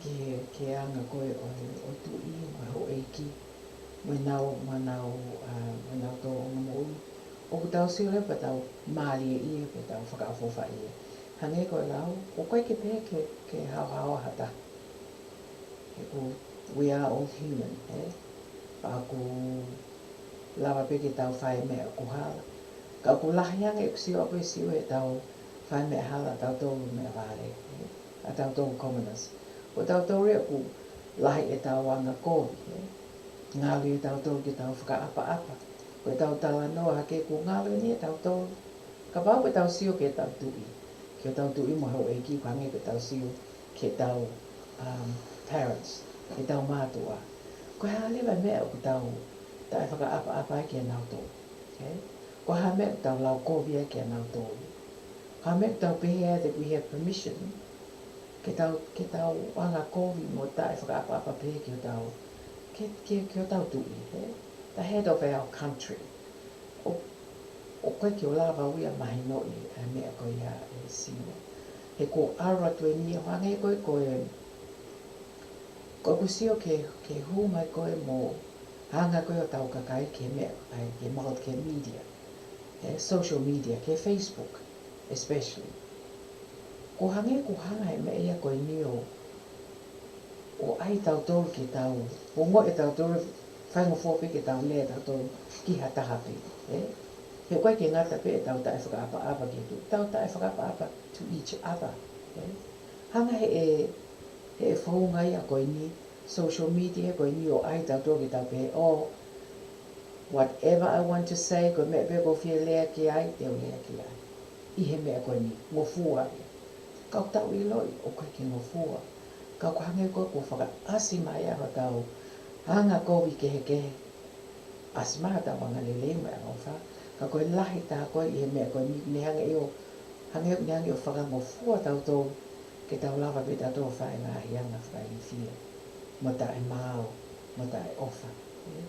ki he, ki he anga ko e ʻo e, ʻo e tuʻi mo e houʻeiki, mo ʻenau, mo ʻenau, ʻa, mo ʻenau tōʻonga moʻui. ʻOku tau sio leva pea tau mālieʻia, pea tau fakaʻofoʻofaʻia. Hangē ko e lau, ʻoku ʻikai ke pehē ke, ke haohaoa ha taha. He ʻoku, we are all human, ē? Pea ʻoku lava pē ke tau fai meʻa ʻoku hala. Ka ʻoku lahi ange ʻeku sio ʻaʻaku ʻe Siua ʻetau fai meʻa hala tautolu meʻa vale, ē? ʻA tautolu commoners. Ko tautolu ia ʻoku lahi ʻetau anga kovi, ē? Ngalu ia tautolu ke tau fakaʻapaʻapa. Ko ʻetau talanoa hake ʻoku ngalu eni ia tautolu. Kapau ko ʻetau sio ki heʻetau tuʻi, ki heʻetau tuʻi mo e houʻeiki, ʻoku hangē ko ʻetau sio ki heʻetau, um, parents, ki heʻetau mātuʻa. Ko e hā leva e meʻa ʻoku tau taʻefakaʻapaʻapa ai kia nautolu, okay? Ko e hā e meʻa ʻoku tau lau kovi ai kia nautolu? Ko e hā e meʻa ʻoku tau pehē ai that we have permission ke tau, ke tau anga kovi mo taʻefakaʻapaʻapa pehē ki hotau, ki, ki, ki hotau tuʻi, ē? The head of our country. ʻO, ʻoku ʻikai ke u lava au ia ʻo mahinoʻi ʻa e meʻa ko ia ʻe Siua. He ʻoku ʻalu atu eni ia ʻo hangē ko e, ko e, ko ʻeku sio ke, ke hū mai ko e mo hanga ko e ʻo tau kakai ki he meʻa, ʻa e, ki he multi, ki he media, ē, social media, ki he Facebook, especially. ʻOku hangē ʻoku hanga he meʻa ia ko eni ʻo, ʻo ʻai tautolu ke tau, ʻo ongoʻi ʻe tautolu faingofua pē ke tau lea tautolu ki ha taha pē, ē? He ʻoku ʻikai ke ngata pē ʻetau taʻefakaʻapaʻapa ki he tuʻi, tau taʻefakaʻapaʻapa to each other, ē? Hanga he ʻe, he ʻe founga ia ko eni, social media ko eni ʻo ʻai tautolu ke tau pehē, ʻo, whatever I want to say, ko e meʻa pē ʻoku ou fie lea ki ai, te u lea ki ai. ʻI he meʻa ko eni, ngofua ia. Ka ʻoku tau ʻiloʻi, ʻoku ʻikai ke ngofua. Ka ʻoku hangē ko e ʻoku fakaʻasi mai ʻa hotau anga kovi kehekehe. ʻAsi mai hotau anga lelei mo e anga ʻofa. Ka ko e lahi taha ko e ʻi he meʻa ko eni, ne hangē ʻo, hangē, ne hangē ʻo fakangofua tautolu, ke tau lava pē tautolu ʻo fai e ngaahi anga fakailifia mo taʻemaau, mo taʻeʻofa, ē?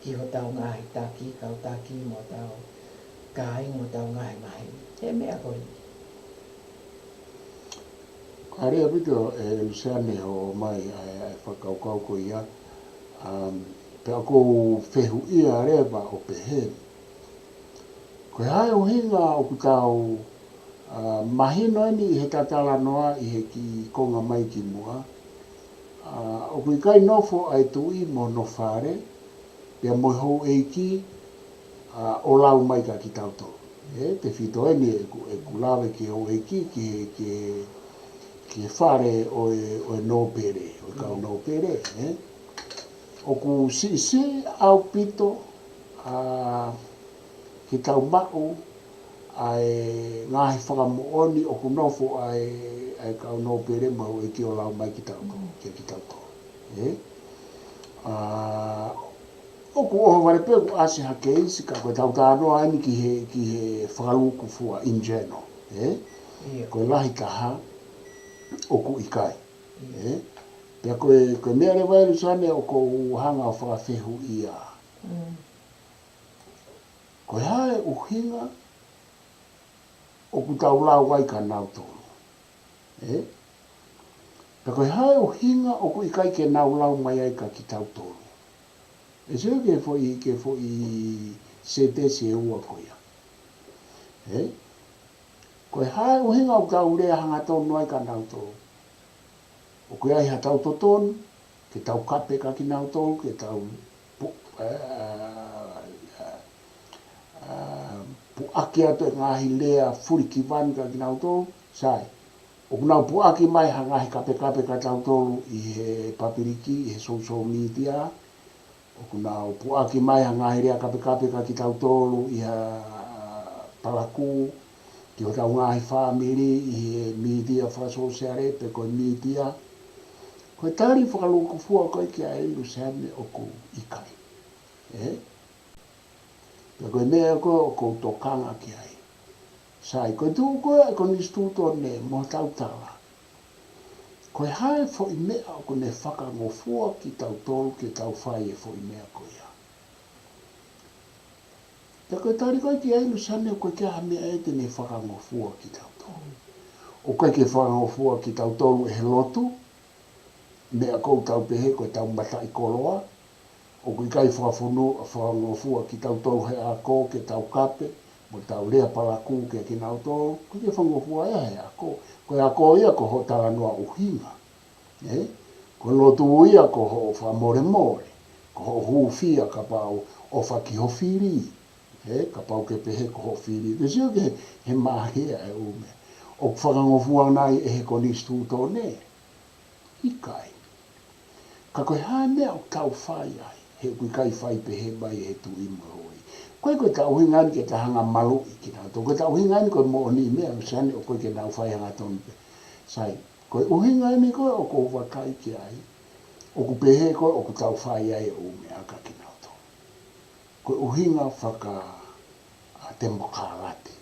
Ki hotau ngaahi taki, kau taki, mo hotau kāinga, mo hotau ngaahi maheni. He meʻa ko eni. Ka lea ʻaupito ʻe Luseane ʻo ʻomai ʻa e, ʻa e fakakaukau ko ia, um, pea ʻoku ou fehuʻia leva ʻo pehē, ko e hā e ʻuhinga ʻoku tau, ʻa, mahino eni ʻi heʻeta talanoa ʻi he kiʻi konga mai ki muʻa, ʻa, ʻoku ʻikai nofo ʻa e tuʻi mo hono fale, pea mo e houʻeiki, ʻa, ʻo lau mai kia kitautolu. Ē, tefito eni ʻeku, ʻeku lave ki he houʻeiki, ki he, ki he, ki he fale ʻo e, ʻo e nōpele, ʻo e kau nōpele, ē. ʻOku siʻisiʻi ʻaupito, ʻa, ke tau maʻu ʻa e ngaahi fakamoʻoni ʻoku nofo ʻa e, ʻa e kau nōpele mo e houʻeiki ʻo lau mai kia kitautolu, kia kitautolu. Ē? ʻA, ʻoku ʻohovale pē ʻoku ʻasi ha keisi ka ko ʻetau talanoa eni ki he, ki he fakalūkufua in general, ē? ʻIo. Ko e lahi taha ʻoku ʻikai, ʻio, ē? Pea ko e, ko e meʻa leva ʻe Luseane ʻoku ou hanga ʻo fakafehuʻia. Mm. Ko e hā e ʻuhinga ʻoku tau lau ai kia nautolu, ē? Pea ko e hā e ʻuhinga ʻoku ʻikai ke nau lau mai ai kia kitautolu? ʻE sio ki he foʻi, ki he foʻi sētesi ʻe ua ko ia. Ē? Ko e hā e ʻuhinga ʻoku tau lea hangatonu ai kia nautolu? ʻOku ʻi ai haʻatau totonu ke tau kape kia kinautolu, ke tau pu-, ē, ē, ē, puʻaki atu e ngaahi lea fulikivanu kia kinautolu, sai. ʻOku nau puʻaki mai ha ngaahi kapekape kia tautolu ʻi he papiliki, ʻi he social media, ʻoku nau puʻaki mai ha ngaahi lea kapekape kia kitautolu ʻi ha palakū, ki hotau ngaahi fāmili, ʻi he mītia fakasōsiale, pe ko e mītia. Ko e tali fakalūkufua ko ē kia Luseane ʻoku ʻikai. Ē? Pea ko e meʻa ko ē ʻoku ou tokanga ki ai. Sai, ko e tuʻu ko ē ʻa e konisitūtone mo hotau tala. Ko e hā e foʻi meʻa ʻoku ne fakangofua kitautolu ke tau fai e foʻi meʻa ko ia. Pea ko e tali ko ē kia Luseane ʻoku ʻikai ke ʻi ai ha meʻa ʻe te ne fakangofua kitautolu. ʻOku ʻikai ke fakangofua kitautolu ʻe he lotu, meʻa ʻoku tau pehē ko ʻetau mataʻikoloa, ʻoku ʻikai fakafonu-, fakangofua kitautolu he ako ke tau kape, mo tau lea palakū kia kinautolu, ʻoku ʻikai ke fakangofua ia he ako. Ko e ako ia ko hoʻo talanoa ʻuhinga. Ē? Ko e lotu ia ko hoʻo fakamolemole, ko hoʻo hūfia kapau ʻofa ki ho fili. Ē? Kapau ke pehē ko ho fili. Ke sio ki he, he mahea e ʻū meʻa. ʻOku fakangofua nai ʻe he konisitūtone? ʻIkai. Ka ko e hā e meʻa ʻoku tau fai ai, he ʻoku ʻikai fai pehē mai ʻe he tuʻi mo e houʻeiki. Ko e, ko ʻetau ʻuhinga eni ke tau hanga maluʻi kinautolu. Ko ʻetau ʻuhinga eni ko e moʻoni meʻa, Luseane, ʻoku ʻikai ke nau fai hangatonu pē. Sai, ko e ʻuhinga eni ko ē ʻoku ou vakai ki ai, ʻoku pehē ko ē ʻoku tau fai ai e ʻū meʻa kia kinautolu. Ko e ʻuhinga faka-, ʻa, temokalati.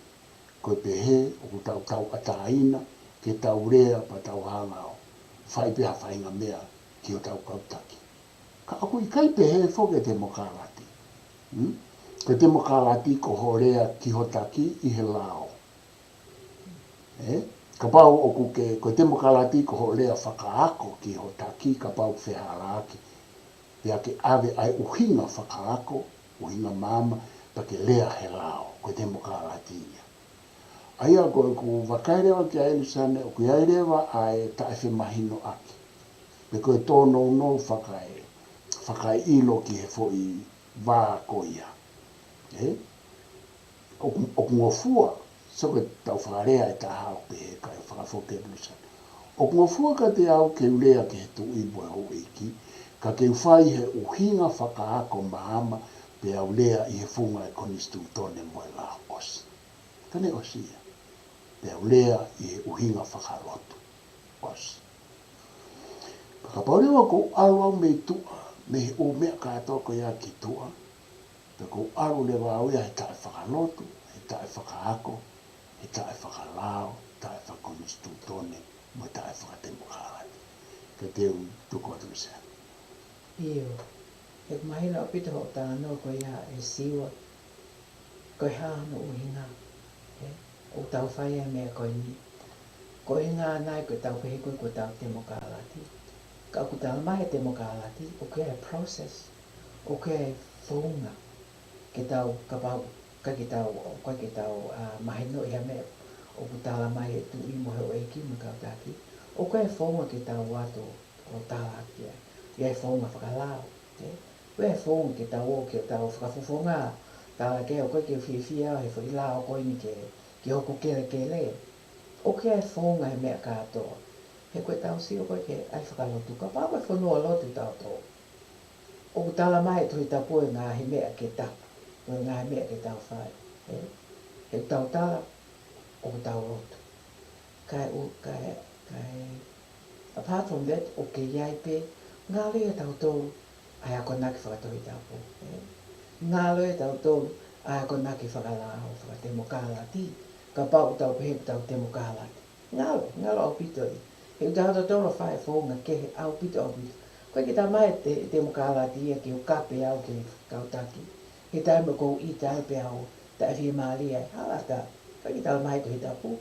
Ko e pehē ʻoku tau tauʻatāina ke tau lea pea tau hanga ʻo fai pē ha faʻahinga meʻa ki hotau kau taki. Ka ʻoku ʻikai pehē foki e temokalati. Hmm? Ko e temokalati ko hoʻo lea ki ho taki ʻi he lao. Ē? Kapau ʻoku ke, ko e temokalati ko hoʻo lea fakaako ki ho taki, kapau ʻoku fehālaaki. Pea ke ʻave ʻa e ʻuhinga fakaako, ʻuhinga maama, pea ke lea he lao, ko e temokalati ia. ʻA ia ko ʻeku vakai leva kia Luseane, ʻoku ʻi ai leva ʻa e taʻefemahinoʻaki. Pe ko e tōnounou fakae, fakaeʻilo ki he foʻi vā ko ia. Ē? ʻOku, ʻoku ngofua, sio ki heʻetau fakalea ʻe taha ʻoku pehē, kae fakafoki ʻe Luseane. ʻOku ngofua kiate au ke u lea ki he tuʻi mo e houʻeiki, ka ke u fai he ʻuhinga fakaako maama, pea u lea ʻi he funga e konisitūtone mo e lao, ʻosi. Ka ne ʻosi ia. Pea u lea ʻi he ʻuhinga fakalotu, ʻosi. Ka kapau leva ʻoku ou ʻalu au mei tuʻa, mei he ʻū meʻa kātoa ko ia ki tuʻa, pea ʻoku ou ʻalu leva au ia he taʻefakalotu, he taʻefakaako, he taʻefakalao, taʻefakakonisitūtone, mo e taʻefakatemokalati. Ka te u tuku atu Luseane. ʻIo, he ʻoku mahino ʻaupito hoʻo talanoa ko ia ʻe Siua, ko e hā hono ʻuhinga, ē, ʻoku tau fai ai e meʻa ko eni. Ko e ʻuhinga nai ko ʻetau pehē ko ē ko ʻetau temokalati. Ka ʻoku talamai e temokalati, ʻoku ʻi ai e process, ʻoku ʻi ai e founga, ke tau kapau, ʻikai ke tau, ʻikai ke tau, ʻa, mahinoʻi ha meʻa ʻoku talamai ʻe he tuʻi mo e houʻeiki mo e kau taki. ʻOku ʻi ai e founga ke tau ō atu ʻo tala ki ai. ʻI ai e founga fakalao, ē? ʻOku ʻi ai e founga ke tau ō ke tau fakafofonga, tala ki ai ʻoku ʻikai ke fiefia he foʻi lao ko eni ke, ke hoko kelekele. ʻOku ʻi ai e founga he meʻa kātoa. He ko ʻetau sio ko ē ki he ʻai fakalotu, kapau ko e fonua lotu tautolu, ʻoku talamai ʻe he Tohi Tapu e ngaahi meʻa ke tapu, mo e ngaahi meʻa ke tau fai, ē? He ʻoku tau tala, ʻoku tau lotu. Kae ʻu-, kae, kae, apart from that, ʻoku kei ʻi ai pē, ngalo ia tautolu ʻa e akonaki fakatohitapu, ē? Ngalo ia tautolu ʻa e akonaki fakalao, fakatemokalati, kapau ʻoku tau pehē ʻoku tau temokalati. Ngalo, ngalo ʻaupito ia. He ʻoku tau tautolu fai e founga kehe ʻaupito, ʻaupito. ʻOku ʻikai ke talamai ʻe he te-, temokalati ia ke u kape au ki he kau taki. He taimi ʻoku ou ʻita ai pea u taʻefiemālie ai. Hala ʻatā, ʻoku ʻikai ke talamai ʻe he Tohi Tapu.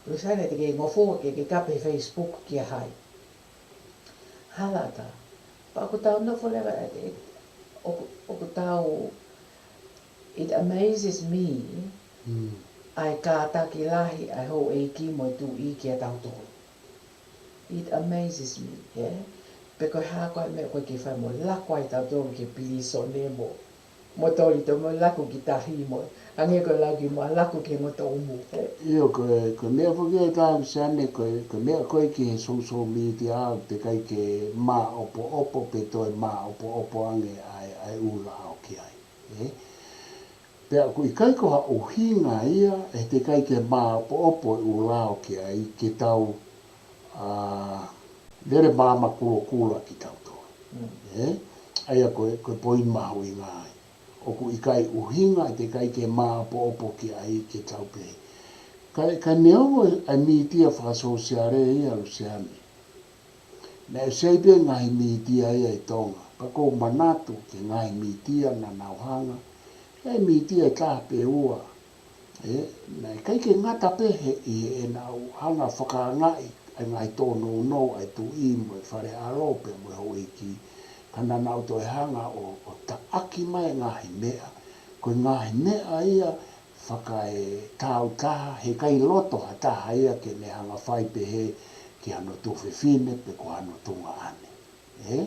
Luseane, te ke ngofua ke, ke kape he Facebook kia hai? Hala ʻatā. Pea ʻoku tau nofo leva, ē, ē, ʻoku, ʻoku tau, it amazes me, Mm. ʻa e kātaki lahi ʻa e houʻeiki mo e tuʻi kia tautolu. It amazes me, ē? Pe ko e hā koā e meʻa ʻoku ʻikai ke fai mo laku ai tautolu ki he pilīsone mo, mo toli to mo laku ki tahi mo, hangē ko e lau ki mo laku ki he ngotoʻumu, ē? ʻIo, ko e, ko e meʻa foki ʻe taha Luseane, ko e, ko e meʻa ko ē ki he social media, ʻoku teʻeki ai ke māʻopoʻopo pe toe māʻopoʻopo ange ʻa e, ʻa e ʻū lao ki ai, ē? Pea ʻoku ʻikai ko ha ʻuhinga ia, ʻe teʻeki ai ke māʻopoʻopo e ʻū lao ki ai ke tau, ā, lele maama kulokula kitautolu. Mm. Ē? ʻA ia ko e, ko e poini mahuʻinga ai. ʻOku ʻikai ʻuhinga, ʻe teʻeki ai ke māʻopoʻopo ki ai ke tau pehē. Ka, ka neongo ʻa e mītia fakasōsiale ia Luseane. Naʻe ʻosi ʻi ai pē ngaahi mītia ia ʻi Tonga. Ka ʻoku ou manatu ki he ngaahi mītia naʻa nau hanga. ʻI ai e mītia ʻe taha pe ua. Ē, naʻe ʻikai ke ngata pē he, ʻi heʻenau hanga fakaangaʻi ʻa e ngaahi tōnounou ʻa e tuʻi mo e fale ʻalo pea mo e houʻeiki. Ka naʻa nau toe hanga ʻo, ʻo taʻaki mai e ngaahi meʻa. Ko e ngaahi meʻa ia fakaetāutaha, heʻikai loto ha taha ia ke ne hanga fai pehē ki hano tuofefine pe ko hano tuongaʻane. Ē?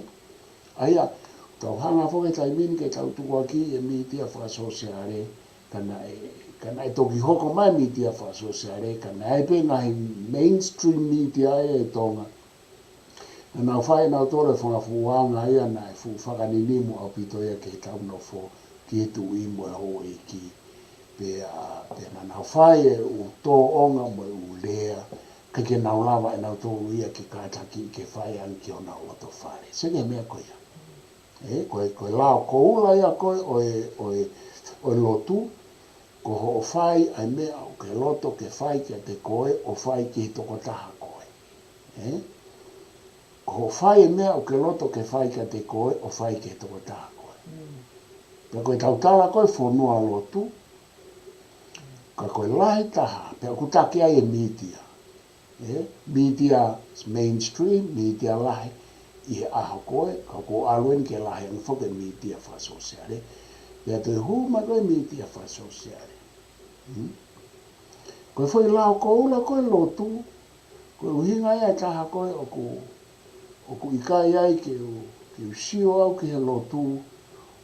ʻA ia, tau hanga foki he taimi ni ke tau tukuakiʻi e mītia fakasōsiale, ka naʻe, ka naʻe toki hoko mai e mītia fakasōsiale, ka naʻe ʻi ai pē ngaahi mainstream media ia ʻi Tonga. Naʻa nau fai ʻe nautolu e fanga fuʻu anga ia naʻe fuʻu fakaninimu ʻaupito ia ki heʻetau nofo ki he tuʻi mo e houʻeiki. Pea, pea naʻa nau fai e ʻū tōʻonga mo e ʻū lea, ʻikai ke nau lava ʻe nautolu ia ke kātakiʻi ke fai ange ki honau loto fale. Sio ki he meʻa ko ia. Ē, ko e, ko e lao koula ia ko ē ʻo e, ʻo e, ʻo e lotu, ko hoʻo fai ʻa e meʻa ʻoku ke loto ke fai kiate koe, ʻo fai ki he tokotaha ko ē. Ē? Ko hoʻo fai e meʻa ʻoku ke loto ke fai kiate koe, ʻo fai ki he tokotaha ko ē. Mm. Pea ko e tautala ko ē fonua lotu, ka ko e lahi taha, pea ʻoku taki ai e mītia. Ē? Mītia mainstream, mītia lahi ʻi he ʻaho ko ē, ka ʻoku ʻalu eni ke lahi ange foki e mītia fakasōsiale. Pea toe hū mai ko ē mītia fakasōsiale. Hmm? Ko e foʻi lao koula ko ē lotu, ko e ʻuhinga ia ʻe taha ko ē ʻoku, ʻoku ʻikai ai ke u, ke u sio au ki he lotu,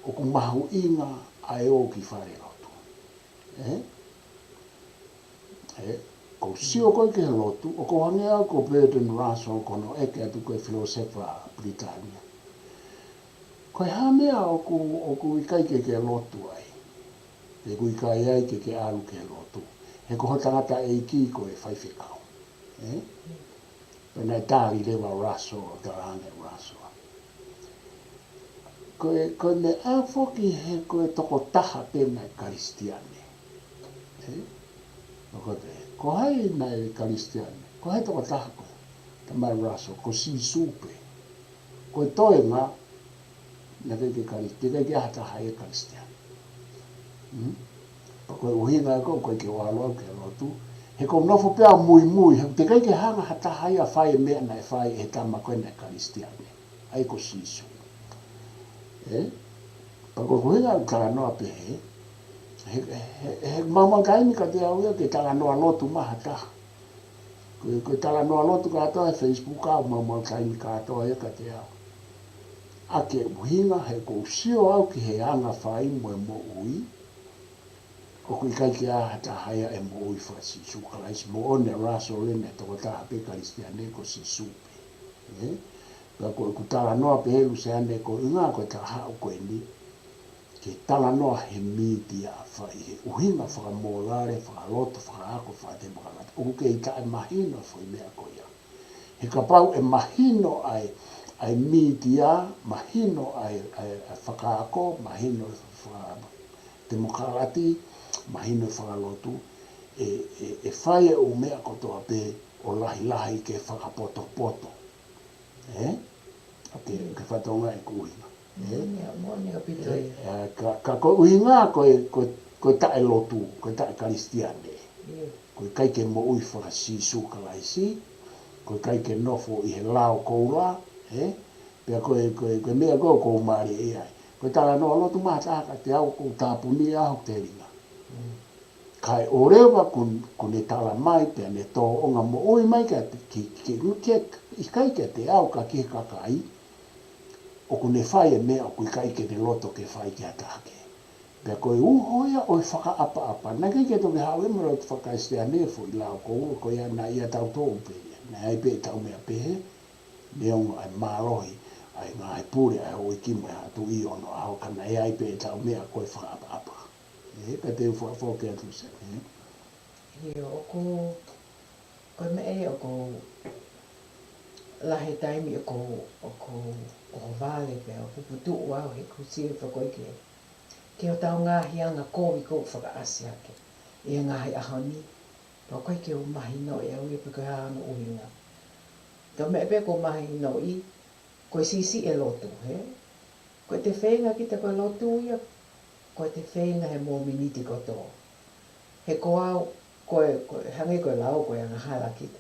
ʻoku mahuʻinga ʻa e ō ki fale lotu. Ē? Ē? Ko e sio ko ē ki he lotu, ʻoku hangē au ko Bertrand Russell ko hono ʻeke atu ko e filōsefa Pilitānia. Ko e hā e meʻa ʻoku, ʻoku ʻikai ke ke lotu ai. He ʻoku ʻikai ai ke ke ʻalu ki he lotu. He ko ho tangataʻeiki ko e faifekau. Ē? Pea naʻe tali leva ʻe Russell, ʻo talaange ʻe Russell. Ko e, ko e meʻa foki he ko e tokotaha pē naʻe Kalisitiane. Ē? Ko e pē, ko hai naʻe Kalisitiane? Ko hai tokotaha ko ē? Talamai ʻe Russell, ko Sīsū pē. Ko e toenga, naʻe ʻikai ke Kali-, teʻeki ai ke ʻi ai ha taha ia Kalisitiane. Hmm? Pea ko e ʻuhinga ia ko ē ʻoku ʻikai ke u ʻalu au ki he lotu. He ʻoku ou nofo pē au ʻo muimui, he teʻeki ai ke hanga ha taha ia ʻo fai e meʻa naʻe fai ʻe he tama ko ē naʻe Kalisitiane. ʻA ia ko Sīsū. Ē? Pea ko e ʻuhinga ʻeku talanoa pehē, he, he, he, he maumau taimi kiate au ia ke talanoa lotu mai ha taha. Ko e, ko e talanoa lotu kātoa he Facebook ʻoku maumau taimi kātoa ia kiate au. ʻA e ʻuhinga he ʻoku ou sio au ki he anga fai mo e moʻui, ʻoku ʻikai ke ʻi ai ha taha ia ʻe moʻui faka-Sīsū Kalaisi, moʻoni ʻa Russell ʻene tokotaha pē Kalisitiane ko Sīsū pē. Ē? Pea ko ʻeku talanoa pehē Luseane ko e ʻuhinga ko e taha ʻoku eni, ke talanoa he mītia fai he ʻuhinga fakamōlale, fakaloto, fakaako, fakatemokalati. ʻOku kei taʻemahino e foʻi meʻa ko ia. He kapau ʻe mahino ʻa e, ʻa e mītia, mahino ʻa e, ʻa e, ʻa e fakaako, mahino e fakatemokalati, mahino e fakalotu, ʻe, ʻe, ʻe fai e ʻū meʻa kotoa pē ʻo lahilahi ke fakapotopoto. Ē? ʻOku ke, ke fatongia ʻeku ʻuhinga. Ē? Moʻoni ʻaupito ia. Ē, ka, ka ko e ʻuhinga ko e, ko e, ko e taʻelotu, ko e taʻe-Kalisitiane. ʻIo. Ko e ʻikai ke moʻui faka-Sīsū Kalaisi, ko e ʻikai ke nofo ʻi he lao koula, ē? Pea ko e, ko e, ko e meʻa ko ē ʻoku ou mālieʻia ai. Ko e talanoa lotu mai ha taha kiate au ʻoku ou tāpuni ʻa hoku telinga. Mm. Kae ʻoleva kuo, kuo ne tala mai pea ne tōʻonga moʻui mai kiate, ki, ki, ki, ʻikai kiate au ka ki he kakai, ʻoku ne fai e meʻa ʻoku ʻikai ke ne loto ke fai ki ha taha kehe. Pea ko e uho ia ʻo e fakaʻapaʻapa. Naʻe ʻikai ke toki haʻu ia mei he lotu faka-Kalisitiane e foʻi lao ko ē, ko ia naʻe ʻiate kitautolu pē ia. Naʻe ʻi ai pē ʻetau meʻa pehē, neongo ʻa e mālohi ʻa e ngaahi pule ʻa e houʻeiki mo e haʻa tuʻi ʻi onoʻaho, ka naʻe ʻi ai pē ʻetau meʻa ko e fakaʻapaʻapa. ʻE, ka te u fakafoki atu Luseane. ʻIo, ʻoku, ko e meʻa ia ʻoku lahi e taimi ʻoku, ʻoku, ʻoku vale pea ʻoku puputuʻu au he kusia fakaʻosi ke, ke ʻo tau ngaahi anga kovi ʻoku fakaʻasi hake ʻi he ngaahi ʻaho ni. Pea ʻoku ʻikai ke u mahinoʻi au ia pe ko e hā hono ʻuhinga. Ka meʻa pē ʻoku mahinoʻi, ko e siʻisiʻi e lotu, hē? Ko ʻete feinga kita ko e lotu ia, ko ʻete feinga he mōmeniti kotoa. He ko au, ko e, ko e, hangē ko e lau, ko e angahala kita.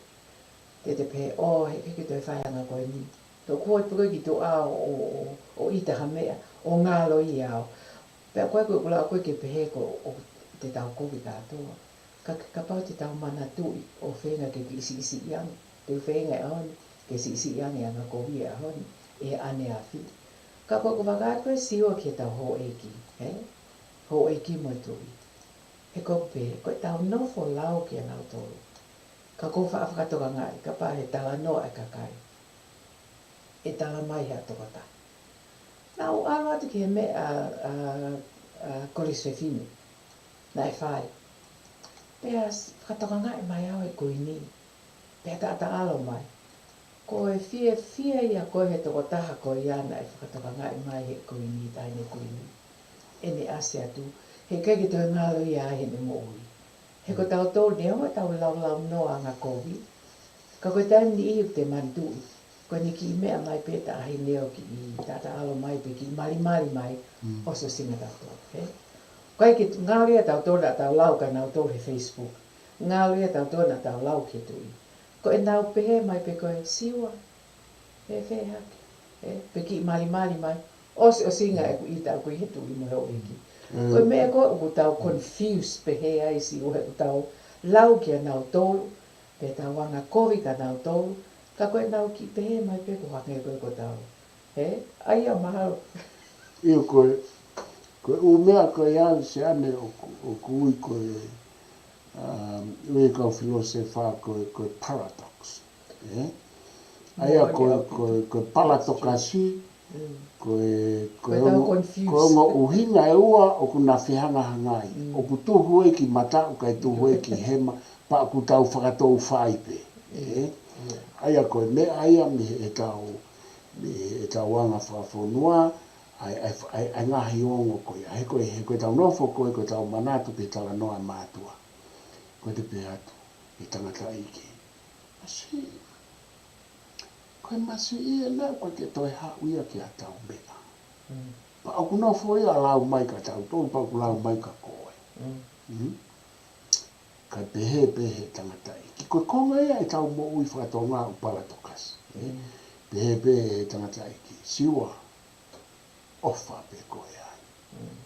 Te te pehē, ʻō, he ʻikai ke toe fai anga ko eni. Tau kua pe ko e ki tuʻa ʻo, ʻo, ʻo, ʻo ʻita ha meʻa, ʻo ngalo ia au. Pea ko e, ko e, ko e lau ko ē ke pehē ko ʻoku te tau kovi kātoa. Ka, kapau te tau manatuʻi ʻo feinga ke kiʻi siʻisiʻi ange. Te u feinga he ʻaho ni ke siʻisiʻi ange anga kovi he ʻaho ni, ʻi he ʻaneafi. Ka ko, ko e fakaʻatu ē Siua ki heʻetau houʻeiki, hē? Houʻeiki mo e tuʻi. He ko e pē, ko ʻetau nofo lau kia nautolu. Ka ʻoku ou faʻa fakatokangaʻi, kapau he talanoa e kakai. ʻE tala mai he tokotaha. Naʻa ku ʻalu atu ki he meʻa ʻa, ʻa, ʻa Kolisi Fefine. Naʻe fai. Pea s-, fakatokangaʻi mai au ʻe he kuini. Pea taʻataʻalo mai. Ko e fiefia ia ko ē he tokotaha ko ia naʻe fakatokangaʻi mai he kuini, taʻahine kuini. ʻEne ʻasi atu, he ʻikai ke toe ngalo ia ai heʻene moʻui. He ko tautolu neongo ʻetau laulaunoa anga kovi. Ka ko e taimi niʻihi ʻoku te manatuʻi. Ko ʻene kiʻi meʻa mai pē taʻahine ʻo kiʻi taʻataʻalo mai pe kiʻi malimali mai Mm. ʻosi ʻosinga tautolu, hē? ʻIkai ke ngalo ia tautolu naʻa tau lau kia nautolu he Facebook. Ngalo ia tautolu naʻa tau lau ki he tuʻi. Ko ʻenau pehē mai pē ko e Siua. Fēfē hake. Ē, pe kiʻi malimali mai. ʻOsi, ʻosinga ʻeku ʻita ʻaʻaku ʻi he tuʻi mo e houʻeiki. Mm. Ko e meʻa ko ē ʻoku tau confuse pehē ai Siua he ʻoku tau lau kia nautolu. Pe tau anga kovi kia nautolu. Ka ko ʻenau kiʻi pehē mai pē ʻoku hangē ko ē ko tau. Hē? ʻA ia mahalo. ʻIo ko e, ko e ʻū meʻa ko ia Luseane ʻoku, ʻoku ui ko e, um, ui e kau filōsefa ko e, ko e paradox. Ē? ʻA ia ko e, ko e, ko e palatokasi, Mm. ko e, ko Ko e e tau ongo, confuse. ko e ongo ʻuhinga ʻe ua ʻoku na fehangahangai. Mm. ʻOku tuhu ē ki mataʻu kae tuhu ē ki hema, pea ʻoku tau fakatou fai pē. Ē? Mm. ʻA ia ko e meʻa ia mei heʻetau, mei heʻetau anga fakafonua, ʻa e, ʻa e, ʻa e, ʻa e ngaahi ongo ko ia. He ko e, he ko ʻetau nofo ko ē, ko ʻetau manatu ki he talanoa ʻa e mātuʻa. Ko ʻete pehē atu, ʻe tangataʻeiki. Masiʻi. Ko e masiʻi ē naʻe ʻikai ke toe haʻu ia ki heʻetau meʻa. Mm. Pea ʻoku nofo ia ʻo lau mai kia tautolu, pea ʻoku lau mai kia koe. Mm. Mm. Kae pehē pē he tangataʻeiki. Ko e konga ia ʻetau moʻui faka-Tonga ʻoku palatokasi. Ē? Mm. Pehē pē he tangataʻeiki. Siua, ʻofa pē koe ai. Mm.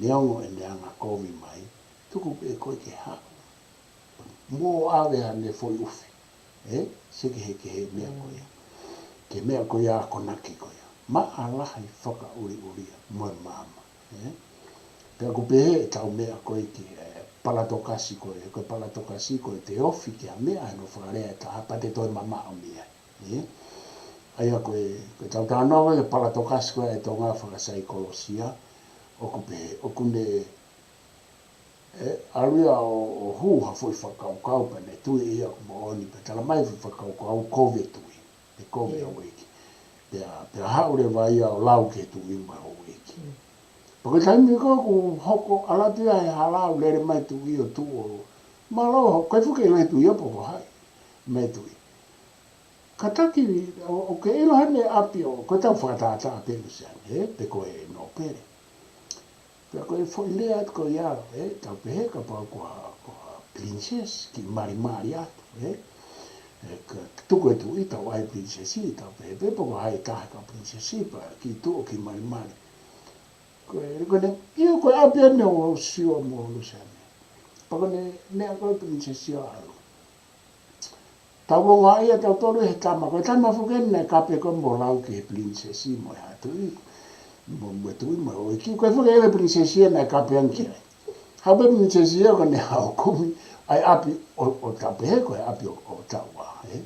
Neongo ʻene anga kovi mai, tuku pē koe ke haʻu. Mo ʻave haʻane foʻi ʻufi. Ē? Seke he, ki he meʻa ko ia. Mm. Ki he meʻa ko ia akonaki ko ia. Maʻalahi fakaʻuliʻulia mo e maama. Ē? Pea ʻoku pehē ʻetau meʻa ko ē ki he palatokasi ko ē, ko e palatokasi ko ē te ofi ki ha meʻa ʻi hono fakalea ʻe taha pea te toe mamaʻo mei ai. Ē? ʻA ia ko e, ko ʻetau talanoa ko ē ki he palatokasi ko ē ʻa e Tonga fakasaikolosia, ʻoku pehē, ʻoku ne, ē, ʻalu ia ʻo, ʻo hū ha foʻi fakakaukau pea ne tui ia ʻoku moʻoni pea tala mai foʻi fakakaukau kovi e tuʻi, pe kovi e Ē. houʻeiki. Pea, pea haʻu leva ia ʻo lau ki he tuʻi mo e houʻeiki. Mm. Pea ko e taimi ko ē ʻoku hoko ʻalu atu ia he hala ʻo lele mai tuʻi ʻo tuʻu ʻo, mālō, ʻikai fuʻu ke ʻilo he tuʻi ia pe ko hai. Mai tuʻi. Kātaki, ʻo, ʻoku ke ʻilo heni ʻapi ʻo, ko ʻetau fakatātā pē Luseane, ē, pe ko e nōpele. Pea ko e foʻi lea atu ko ia, ē, tau pehē kapau ko ha, ko ha princess, kiʻi malimali atu, ē. Ē, ka tuku e tuʻi tau ʻai princess, tau pehē pē pe ko hai taha ka princess, pea kiʻi tuʻu kiʻi malimali. Ko e, ko ʻene, ʻio ko e ʻapi ʻeni ʻo Siua mo Luseane. Ko ʻene meʻa ko e pilinisesi ʻo ʻalu. Tau longoaʻa ia tautolu he tama, ko e tama foki eni naʻe kape ko e mo lau ki he pilinisesi mo e hā tuʻi, mo, mo e tuʻi mo e houʻeiki, ko e foki e pilinisesi ia naʻe kape ange ki ai. Haʻu pē pilinisesi ia ko ʻene haʻu ʻo kumi ʻa e ʻapi ʻo, ʻo tape he ko e ʻapi ʻo, ʻo taua, ē?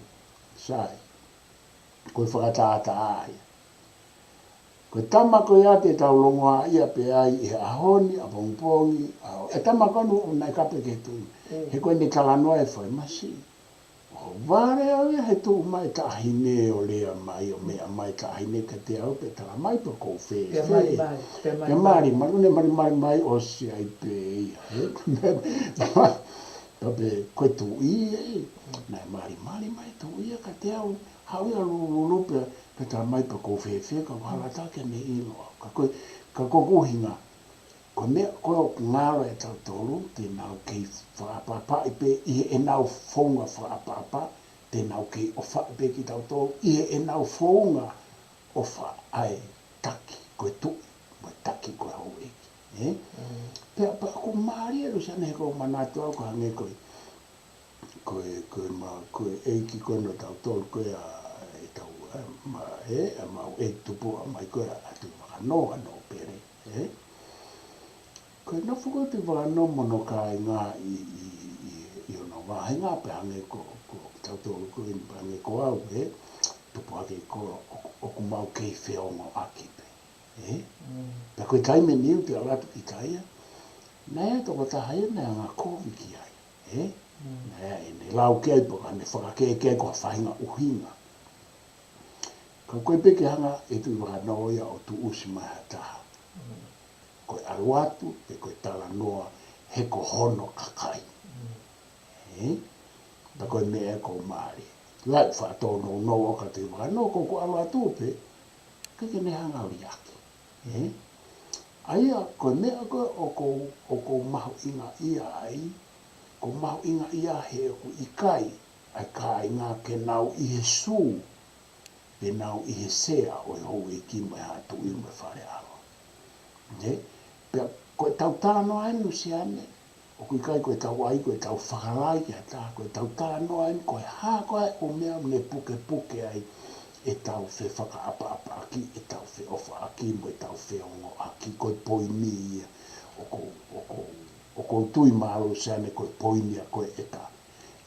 Sai. Ko e fakatātā ia. Ko e tama ko ia te tau longoaʻa ia pē ai ʻi he ʻaho ni, ʻapongipongi, ʻa, e tama ko eni naʻe kape ki he tuʻi. Mm. He ko ʻene talanoa e fai masi. ʻO vale au ia he tuʻu mai taʻahine ʻo lea mai, ʻo meʻa mai taʻahine kiate au pea tala mai pe ʻoku ou fēfē. Pea malimali, pea malimali. Pea malimali, ʻo ne malimali mai ʻosi ai pē ia, ē? Pea pehē ko e tuʻi, ē? Naʻe malimali mai e tuʻi ia kiate au, haʻu ia lulululu pea, pea tala mai pe ʻoku ou fēfē, ka ʻoku hala atu ke ne ʻilo au. Ka ko e, ka ko ʻeku ʻuhinga, ko e meʻa ko ē ʻoku ngalo ʻia tautolu, te nau kei fakaʻapaʻapaʻi pē ʻi heʻenau founga fakaʻapaʻapa, te nau kei ʻofaʻi pē kitautolu ʻi heʻenau founga ʻofa ʻa e taki, ko e tuʻi, mo e taki ko e houʻeiki, ē? Mm. Pea, pea ʻoku mālie Luseane he ʻoku ou manatu au ʻoku hangē ko e, ko e, ko e ma-, ko e ʻeiki ko eni ʻo tautolu ko ē ʻa e tau, ē, ma-, ē, ʻa maʻu ʻeiki tupuʻa mai ko ē ʻa Tuʻivakanō, ʻa Nōpele, ē? Ko e nofo ko ē ʻo Tuʻivakanō mo hono kāinga ʻi, ʻi, ʻi, ʻi hono vāhenga pē hangē ko, ko tautolu ko eni pē hangē ko au, ē, tupu hake ʻi kolo, ʻoku, ʻoku mau kei feongoʻaki pē, ē? Mm. Pea ko e taimi ʻe niʻihi te u ʻalu atu ki Taia, naʻe ʻi ai e tokotaha ia naʻe angakovi ki ai, ē? Mm. Naʻe ʻi ai ʻene lau ki ai pe ko ʻene fakakē ki ai ko ha faʻahinga ʻuhinga. Ka ʻoku ʻikai pē ke hanga ʻe Tuʻivakanō ia ʻo tuʻusi mai ha taha. Mm. Ko e ʻalu atu, pe ko e talanoa, he ko hono kakai. Mm. Ē? Pea ko e meʻa ia ʻoku mālie. Lahi faʻa tōnounou ʻo ka Tuʻivakanō, ko ʻeku ʻalu atu pē, ʻikai ke ne hanga ʻo liʻaki. Ē? ʻA ia, ko e meʻa ko ē ʻoku ou, ʻoku ou mahuʻingaʻia ai, ʻoku ou mahuʻingaʻia he ʻoku ʻikai ʻa e kāinga ke nau ʻi he sū, pe nau ʻi he sea ʻo e houʻeiki mo e hā tuʻi mo e fale ʻalo. Nē? Pea ko ʻetau talanoa eni Luseane, ʻoku ʻikai ko ʻetau ʻai, ko ʻetau fakalai ki ha taha, ko ʻetau talanoa eni, ko e hā ko ē ʻa e ʻū meʻa ʻoku ne pukepuke ai ʻetau fefakaʻapaʻapaʻaki, ʻetau feʻofaʻaki, mo ʻetau feongoʻaki, ko e poini ia, ʻoku, ʻoku, ʻoku ou tui mālō Luseane ko e poini ia ko ē ʻeta,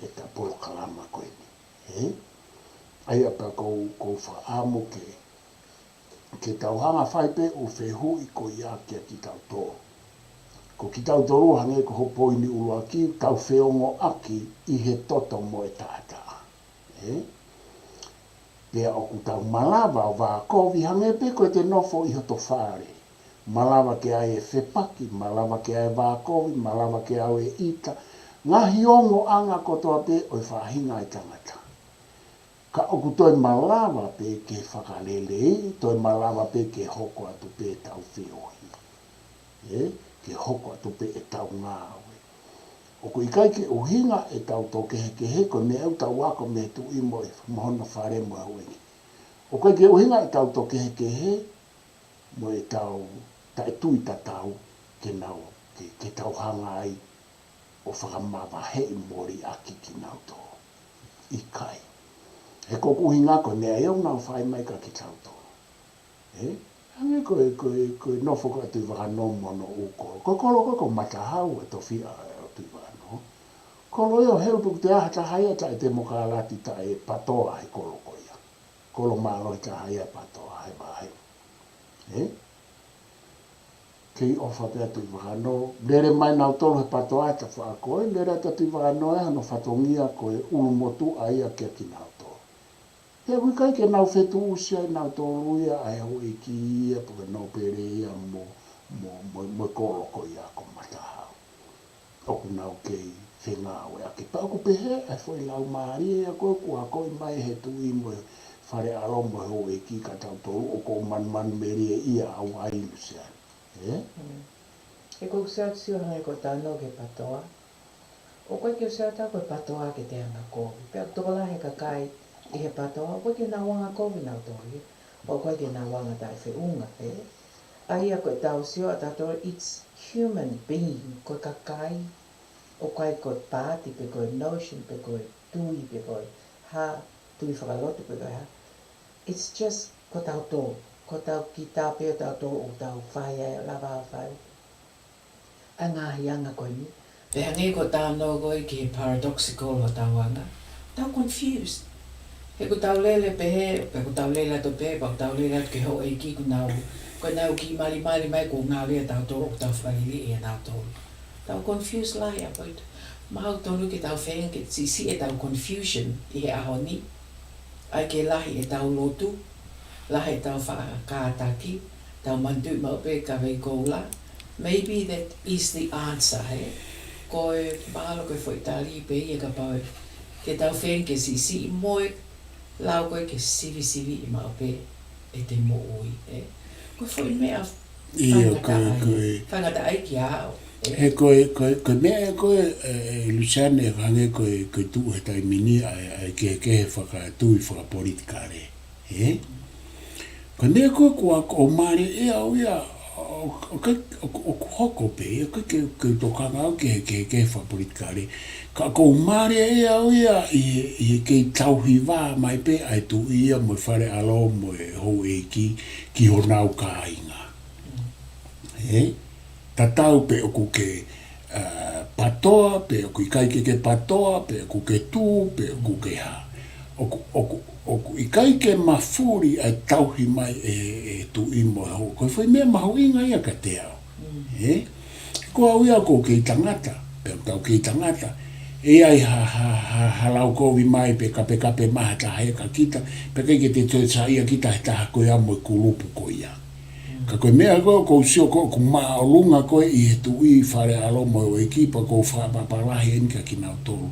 ʻeta polokalama ko eni. Ē? ʻA ia pea ʻoku ou, ʻoku ou fakaʻamu ke, ke tau hanga fai pē ʻū fehuʻi ko ia kia kitautolu. Ko kitautolu hangē ko hoʻo poini ʻuluaki, tau feongoʻaki ʻi he toto mo e taʻataʻa. Ē? Pea ʻoku tau malava ʻo vākovi hangē pē ko ʻete nofo ʻi hoto fale. Malava ke ʻai e fepaki, malava ke ʻai e vākovi, malava ke ʻai e ʻita. Ngaahi ongoʻanga kotoa pē ʻo e faʻahinga ʻo e tangata. Ka ʻoku toe malava pē ke fakaleleiʻi, toe malava pē ke hoko atu pē ʻetau feohi. Ē, ke hoko atu pē ʻetau ngāue. ʻOku ʻikai ke ʻuhinga ʻetau tō kehekehe, ko e meʻa ʻoku tau ako mei he tuʻi mo e, mo hono fale mo e houʻeiki. ʻOku ʻikai ke ʻuhinga ʻetau tō kehekehe, mo ʻetau taʻetui tatau ke nau, ke, ke tau hanga ai ʻo fakamavaheʻi mo liʻaki kinautolu. ʻIkai. He ko ʻeku ʻuhinga ko e meʻa ia ʻoku nau fai mai kia kitautolu. Ē? Hangē ko e, ko e, ko e nofo ko ē ʻa Tuʻivakanō mo hono ʻū kolo. Ko e kolo ko ē ko Matahau e tofiʻa ʻo Tuʻivakanō. Kolo ia ʻo helu pe ʻoku toe ʻi ai ha taha ia taʻe temokalati taʻe PATOA he kolo ko ia. Kolo mālohi taha ia PATOA he vahe. Ē? Kei ʻofa pē ʻa Tuʻivakanō. Lele mai nautolu he PATOA he tafaʻaki ko ē, lele atu ʻa Tuʻivakanō ʻi hono fatongia ko e ʻulumotuʻa ia kia kinautolu. Pea ʻoku ʻikai ke nau fetuʻusi ai nautolu ia ʻa e houʻeiki ia pe ko e nōpele ia mo, mo, mo, mo e kolo ko ia ko Matahau. ʻOku nau kei fengāueʻaki. Pea ʻoku pehē ʻa e foʻi laumālie ia ko ē kuo akoʻi mai he tuʻi mo e fale ʻalo mo e houʻeiki kia tautolu ʻoku ou manumanumelie ia au ai Luseane. Ē? Mm. ʻE ko ʻeku sio atu sio hangē ko e talanoa ki he PATOA. ʻOku ʻikai ke u sio atu au ko e PATOA ke te angakovi. Pea ʻoku tokolahi e kakai ʻi he PATOA, ʻoku ʻikai ke nau angakovi nautolu ia. ʻOku ʻikai ke nau anga taʻefeʻunga pē. ʻA ia ko ʻetau sio ʻatautolu, it's human being, ko e kakai. ʻOku ʻikai ko e paati pe ko e notion pe ko e tui pe ko e hā, tui fakalotu pe ko e hā. It's just ko tautolu, ko tau kita pe ʻo tautolu ʻoku tau fai ai ʻo lava fai ʻa e ngaahi anga ko eni. Pea hangē ko e talanoa ko ē ki he paradoxical ʻo tau anga, tau confused. He ʻoku tau lele pehē, pe ʻoku tau lele atu pehē, pe ʻoku tau lele atu ki he houʻeiki ʻoku nau, ʻoku nau kiʻi malimali mai ʻoku ngāue ʻa tautolu, ʻoku tau fakaliliʻi ʻa nautolu. Tau confused lahi ʻaupito. Mahalo ʻoku tonu ke tau feinga ke siʻisiʻi ʻetau confusion ʻi he ʻaho ni. ʻAi ke lahi ʻetau lotu, lahi ʻetau faʻa kātaki, tau manatuʻi maʻu pē kavei koula. Maybe that is the answer, he? Ko e mahalo ko e foʻi tali pē ia kapau ʻe, ke tau feinga ke siʻisiʻi mo e lau ko ē ke sivisiviʻi maʻu pē ʻete moʻui, ē? Ko e foʻi meʻa ʻIo, ko e, faingataʻa ia, ko e, faingataʻa ia kiate au, ē? He ko e, ko e, ko e meʻa ko ē, ē, ē, Luseane, hangē ko e, ko e tuʻu he taimi ni ʻa e, ʻa e kehekehe fakatui fakapolitikale, ē? Ko e meʻa ko ē ʻoku ou mālieʻia au ia, ʻo, ʻo, ʻoku, ʻoku hoko pē, ʻoku ke, ke tokanga au ki he, ki he, ki he fakapolitikale. Ka ʻoku ou mālieʻia au ia ʻi he, ʻi he kei tauhi vā mai pē ʻa e tuʻi ia mo e fale ʻalo mo e houʻeiki ki honau kāinga. Ē? Tatau pe ʻoku ke, ā, patoa, pe ʻoku ʻikai ke ke patoa, pe ʻoku ke tū, pe ʻoku ke hā. ʻOku, ʻoku, ʻoku ʻikai ke mafuli ʻa e tauhi mai ʻe, ʻe tuʻi mo e hou. Ko e foʻi meʻa mahuʻinga ia kiate au. Mm. Ē? Ko au ia ʻoku ou kei tangata, pe ʻoku tau kei tangata. ʻE ʻi ai ha, ha, ha, ha lau kovi mai pe kapekape mai ha taha ia kia kita, pea ʻikai ke te toe saiʻia kita he taha ko ia mo e kulupu ko ia. Ka ko e meʻa ko ē ʻoku ou sio ko ē ʻoku māʻolunga ko ē ʻi he tuʻi fale ʻalo mo e houʻeiki pea ʻoku ou fakaʻapaʻapa lahi eni kia kinautolu.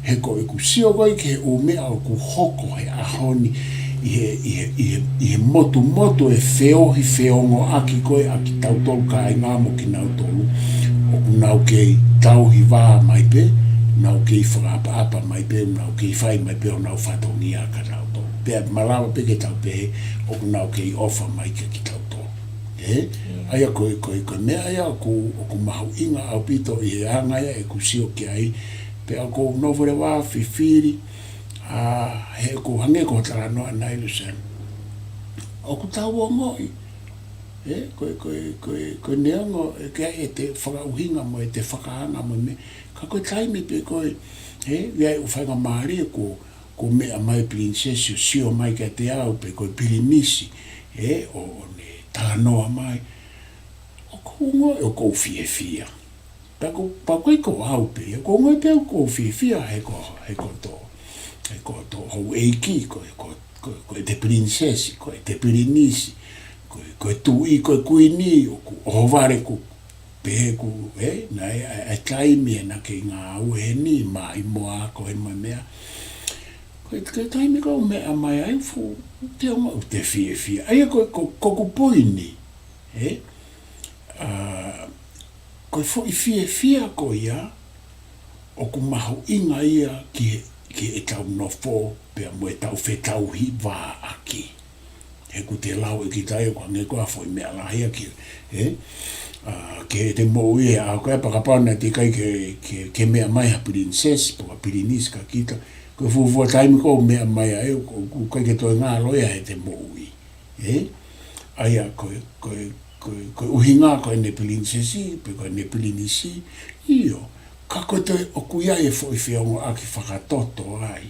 He ko ʻeku sio ko ē ki he ʻū meʻa ʻoku hoko he ʻaho ni ʻi he, ʻi he, ʻi he, ʻi he motumotu e feohi feongoʻaki ko ē ʻa kitautolu kāinga mo kinautolu. ʻOku nau kei tauhi vā mai pē, nau kei fakaʻapaʻapa mai pē, nau kei fai mai pē honau fatongia kia nautolu. Pea malava pē ke tau pehē, ʻoku nau kei ʻofa mai kia kitautolu. Ē? ʻIo. ʻA ia ko e, ko e, ko e meʻa ia ʻoku, ʻoku mahuʻinga ʻaupito ʻi he anga ia ʻeku sio ki ai, pea ʻoku ou nofo leva ʻo fifili, ā, he ʻoku hangē ko e talanoa ʻanai Luseane. ʻOku tau ongoʻi, ē, ko e, ko e, ko e, ko e neongo ʻe ʻi ai ʻete fakaʻuhinga mo ʻete fakaanga mo e meʻa, ka ko e taimi pē ko ē, ē, ʻi ai ʻeku faingamālie kuo, kuo meʻa mai Pilinisesi ʻo sio mai kiate au pe ko e Pilinisi, ē, ʻo, ʻo ne talanoa mai. ʻOku ou ongoʻi ʻoku ou fiefia. Pea ʻoku, pea ʻoku ʻikai ko au pē, ʻoku ou ongoʻi pē ʻoku ou fiefia he ko, he ko hoto, he ko hoto houʻeiki, ko, ko, ko, ko ʻete Pilinisesi, ko ʻete Pilinisi, ko, ko e tuʻi, ko e kuini, ʻoku ʻohovale ʻoku pehē ʻoku, ē, naʻe, ʻa e, ʻa e taimi ē naʻa ke ngāue heni, maʻimoa ko ē mo e meʻa. Ko e, ko e taimi ko ē ʻoku meʻa mai ai fu, te ongoʻi ʻoku te fiefia. ʻA ia ko, ko, ko ʻeku poini, ē? Ā, ko e foʻi fiefia ko ia, ʻoku mahuʻinga ia ki he, ki heʻetau nofo, pea mo ʻetau fetauhi vā ʻaki. He ʻoku te lau ʻe kita ia ʻoku hangē ko ha foʻi meʻa lahi ia ki, ē? Ā, ki heʻete moʻui ʻa ko ē pea kapau naʻe teʻeki ai ke, ke, ke meʻa mai ha Pilinisesi, pe ko ha Pilinisi kia kita. Ko e fuofua taimi ko ē ʻoku meʻa mai ai, ʻoku, ʻoku ʻikai ke toe ngalo ia heʻete moʻui. Ē? ʻA ia ko e, ko e, ko e, ko e ʻuhinga ko ʻene Pilinisesi, pe ko ʻene Pilinisi, ʻio, ka ko e toe ʻoku ʻi ai e foʻi feongoʻaki fakatoto ai,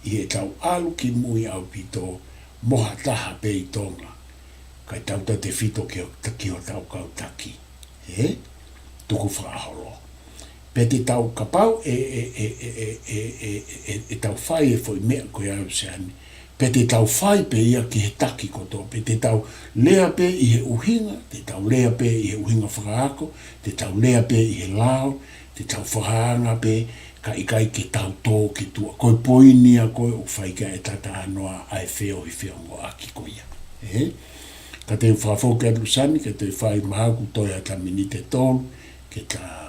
ʻi heʻetau ʻalu ki mui ʻaupito, mo ha taha pē ʻi Tonga, kae tautefito ki ho-, ki hotau kau taki. Ē? Tukufakaholo. Pea te tau kapau ʻe, ʻe, ʻe tau fai e foʻi meʻa ko ia Luseane. Pea te tau fai pē ia ki he taki kotoa. Pea te tau lea pē ʻi he ʻuhinga, te tau lea pē ʻi he ʻuhinga fakaako, te tau lea pē ʻi he lao, te tau fakaanga pē, ka ʻikai ke tau tō ki tuʻa. Ko e poini ia ko ē ʻoku fai ki ai ʻeta talanoa ʻa e feohi feongoʻaki ko ia. Ē? Ka te u fakafoki atu Luseane, ke te fai mahalo ʻoku toe ʻata miniti ʻe tolu, ke ta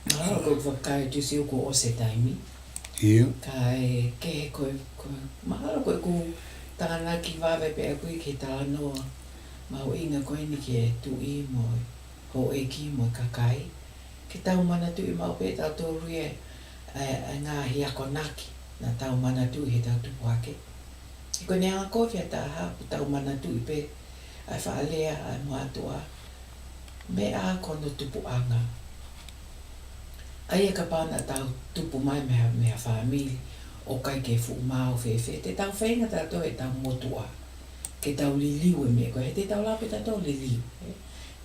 Mahalo ko e vakai atu siʻi ʻoku ʻosi e taimi. ʻIo. Kae kehe ko e, ko e, mahalo ko ʻeku tānaki vave pē ʻaʻaku ki he talanoa mahuʻinga ko eni ki he tuʻi mo e houʻeiki mo e kakai. Ke tau manatuʻi maʻu pē ʻe tautolu ia ʻa e, ʻa e ngaahi akonaki naʻa tau manatuʻi heʻetau tupu hake. He ko e anga kovi ʻe taha ʻoku tau manatuʻi pē ʻa e faʻa lea ʻa e mātuʻa, meʻa ko hono tupuʻanga. ʻA ia kapau naʻa tau tupu mai mei ha, mei ha fāmili ʻoku ʻikai ke fuʻu maau fēfē, te tau feinga tautolu ʻetau motuʻa ke tau liliu e meʻa ko ē, he te tau lava pē tautolu ʻo liliu, ē?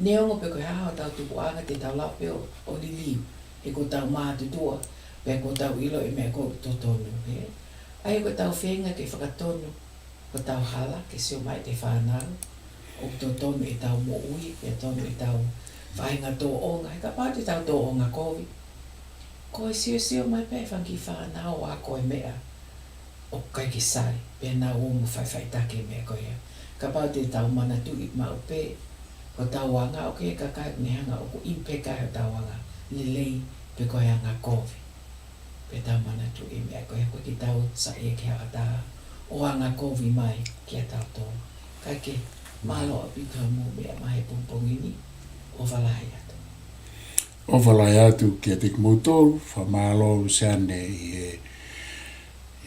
Neongo pe ko e hā hotau tupuʻanga, te tau lava pē ʻo, ʻo liliu. He kuo tau mātuʻa, pea kuo tau ʻilo e meʻa ʻoku totonu, ē? ʻA ia ko ʻetau feinga ke fakatonu hotau hala, ke sio mai ki he fānau ʻoku totonu ʻetau moʻui, pea tonu ʻetau faʻahinga tōʻonga, he kapau te tau tōʻonga kovi, ko e siosio mai pē e fanga kiʻi fānau ʻo ako e meʻa ʻoku ʻikai ke sai, pea nau ō mo faʻifaʻitaki e meʻa ko ia. Kapau te tau manatuʻi maʻu pē hotau anga, ʻoku ʻi ai e kakai ʻoku ne hanga ʻoku ʻimpeka hotau anga lelei pe ko e anga kovi. Pea tau manatuʻi e meʻa ko ia, ʻoku ʻikai ke tau saiʻia ke haʻu ha taha ʻo anga kovi mai kiate kitautolu. Kae kehe, mālō ʻaupito hoʻomou meʻa mai he pongipongi ni, ʻofa lahi atu. ʻOfa lahi atu kiate kimoutolu, fakamālō Luseane ʻi he,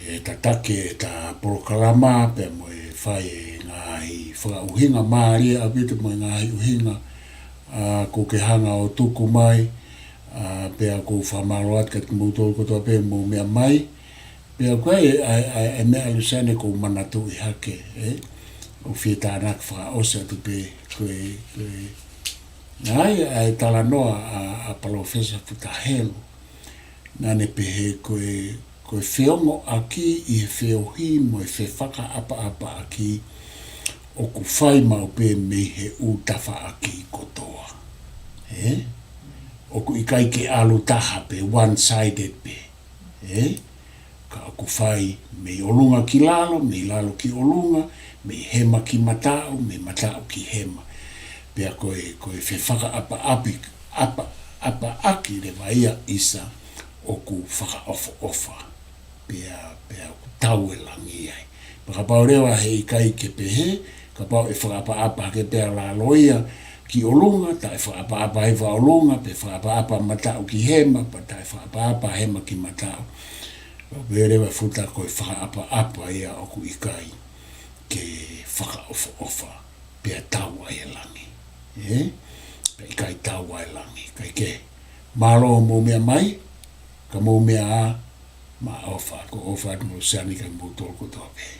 he tataki ʻeta polokalama, pea mo e fai e ngaahi fakaʻuhinga mālie ʻaupito mo e ngaahi ʻuhinga, ʻa, kuo ke hanga ʻo tuku mai, ʻa, pea ʻoku ou fakamālō atu kiate kimoutolu kotoa pē hoʻomou meʻa mai. Pea ko e, ʻa e, ʻa e, ʻa e meʻa Luseane ʻoku ou manatuʻi hake, ē? ʻOku ou fie tānaki fakaʻosi atu pē, ko e, ko e, ʻa e, ʻa e talanoa ʻa, ʻa Palōfesa Futa Helu, naʻa ne pehē ko e, ko e feongoʻaki ʻi he feohi mo e fefakaʻapaʻapaʻaki ʻoku fai maʻu pē mei he ʻū tafaʻaki kotoa. Ē? ʻOku ʻikai ke ʻalu taha pē, one-sided pē. Ē? Ka ʻoku fai mei ʻolunga ki lalo, mei lalo ki ʻolunga, mei hema ki mataʻu, mei mataʻu ki hema. Pea ko e, ko e fefakaʻapaʻapi-, ʻapa-, ʻapaʻaki leva ia ʻisa ʻoku fakaʻofoʻofa. Pea, pea ʻoku tau e langi ai. Pea kapau leva he ʻikai ke pehē, kapau ʻe fakaʻapaʻapa hake pē ʻa lalo ia ki ʻolunga, taʻe fakaʻapaʻapa hifo ʻa ʻolunga, pe fakaʻapaʻapa mataʻu ki hema, pe taʻe fakaʻapaʻapa hema ki mataʻu. Pea pehē leva Futa ko e fakaʻapaʻapa ia ʻoku ʻikai ke fakaʻofoʻofa, pea tau ai e langi. Ē? Pea ʻikai tau ai e langi. Kae kehe, mālō hoʻomou meʻa mai, ka mou meʻa ā, mo e ʻofa, ko e ʻofa atu mo Luseane kiate kimoutolu kotoa pē.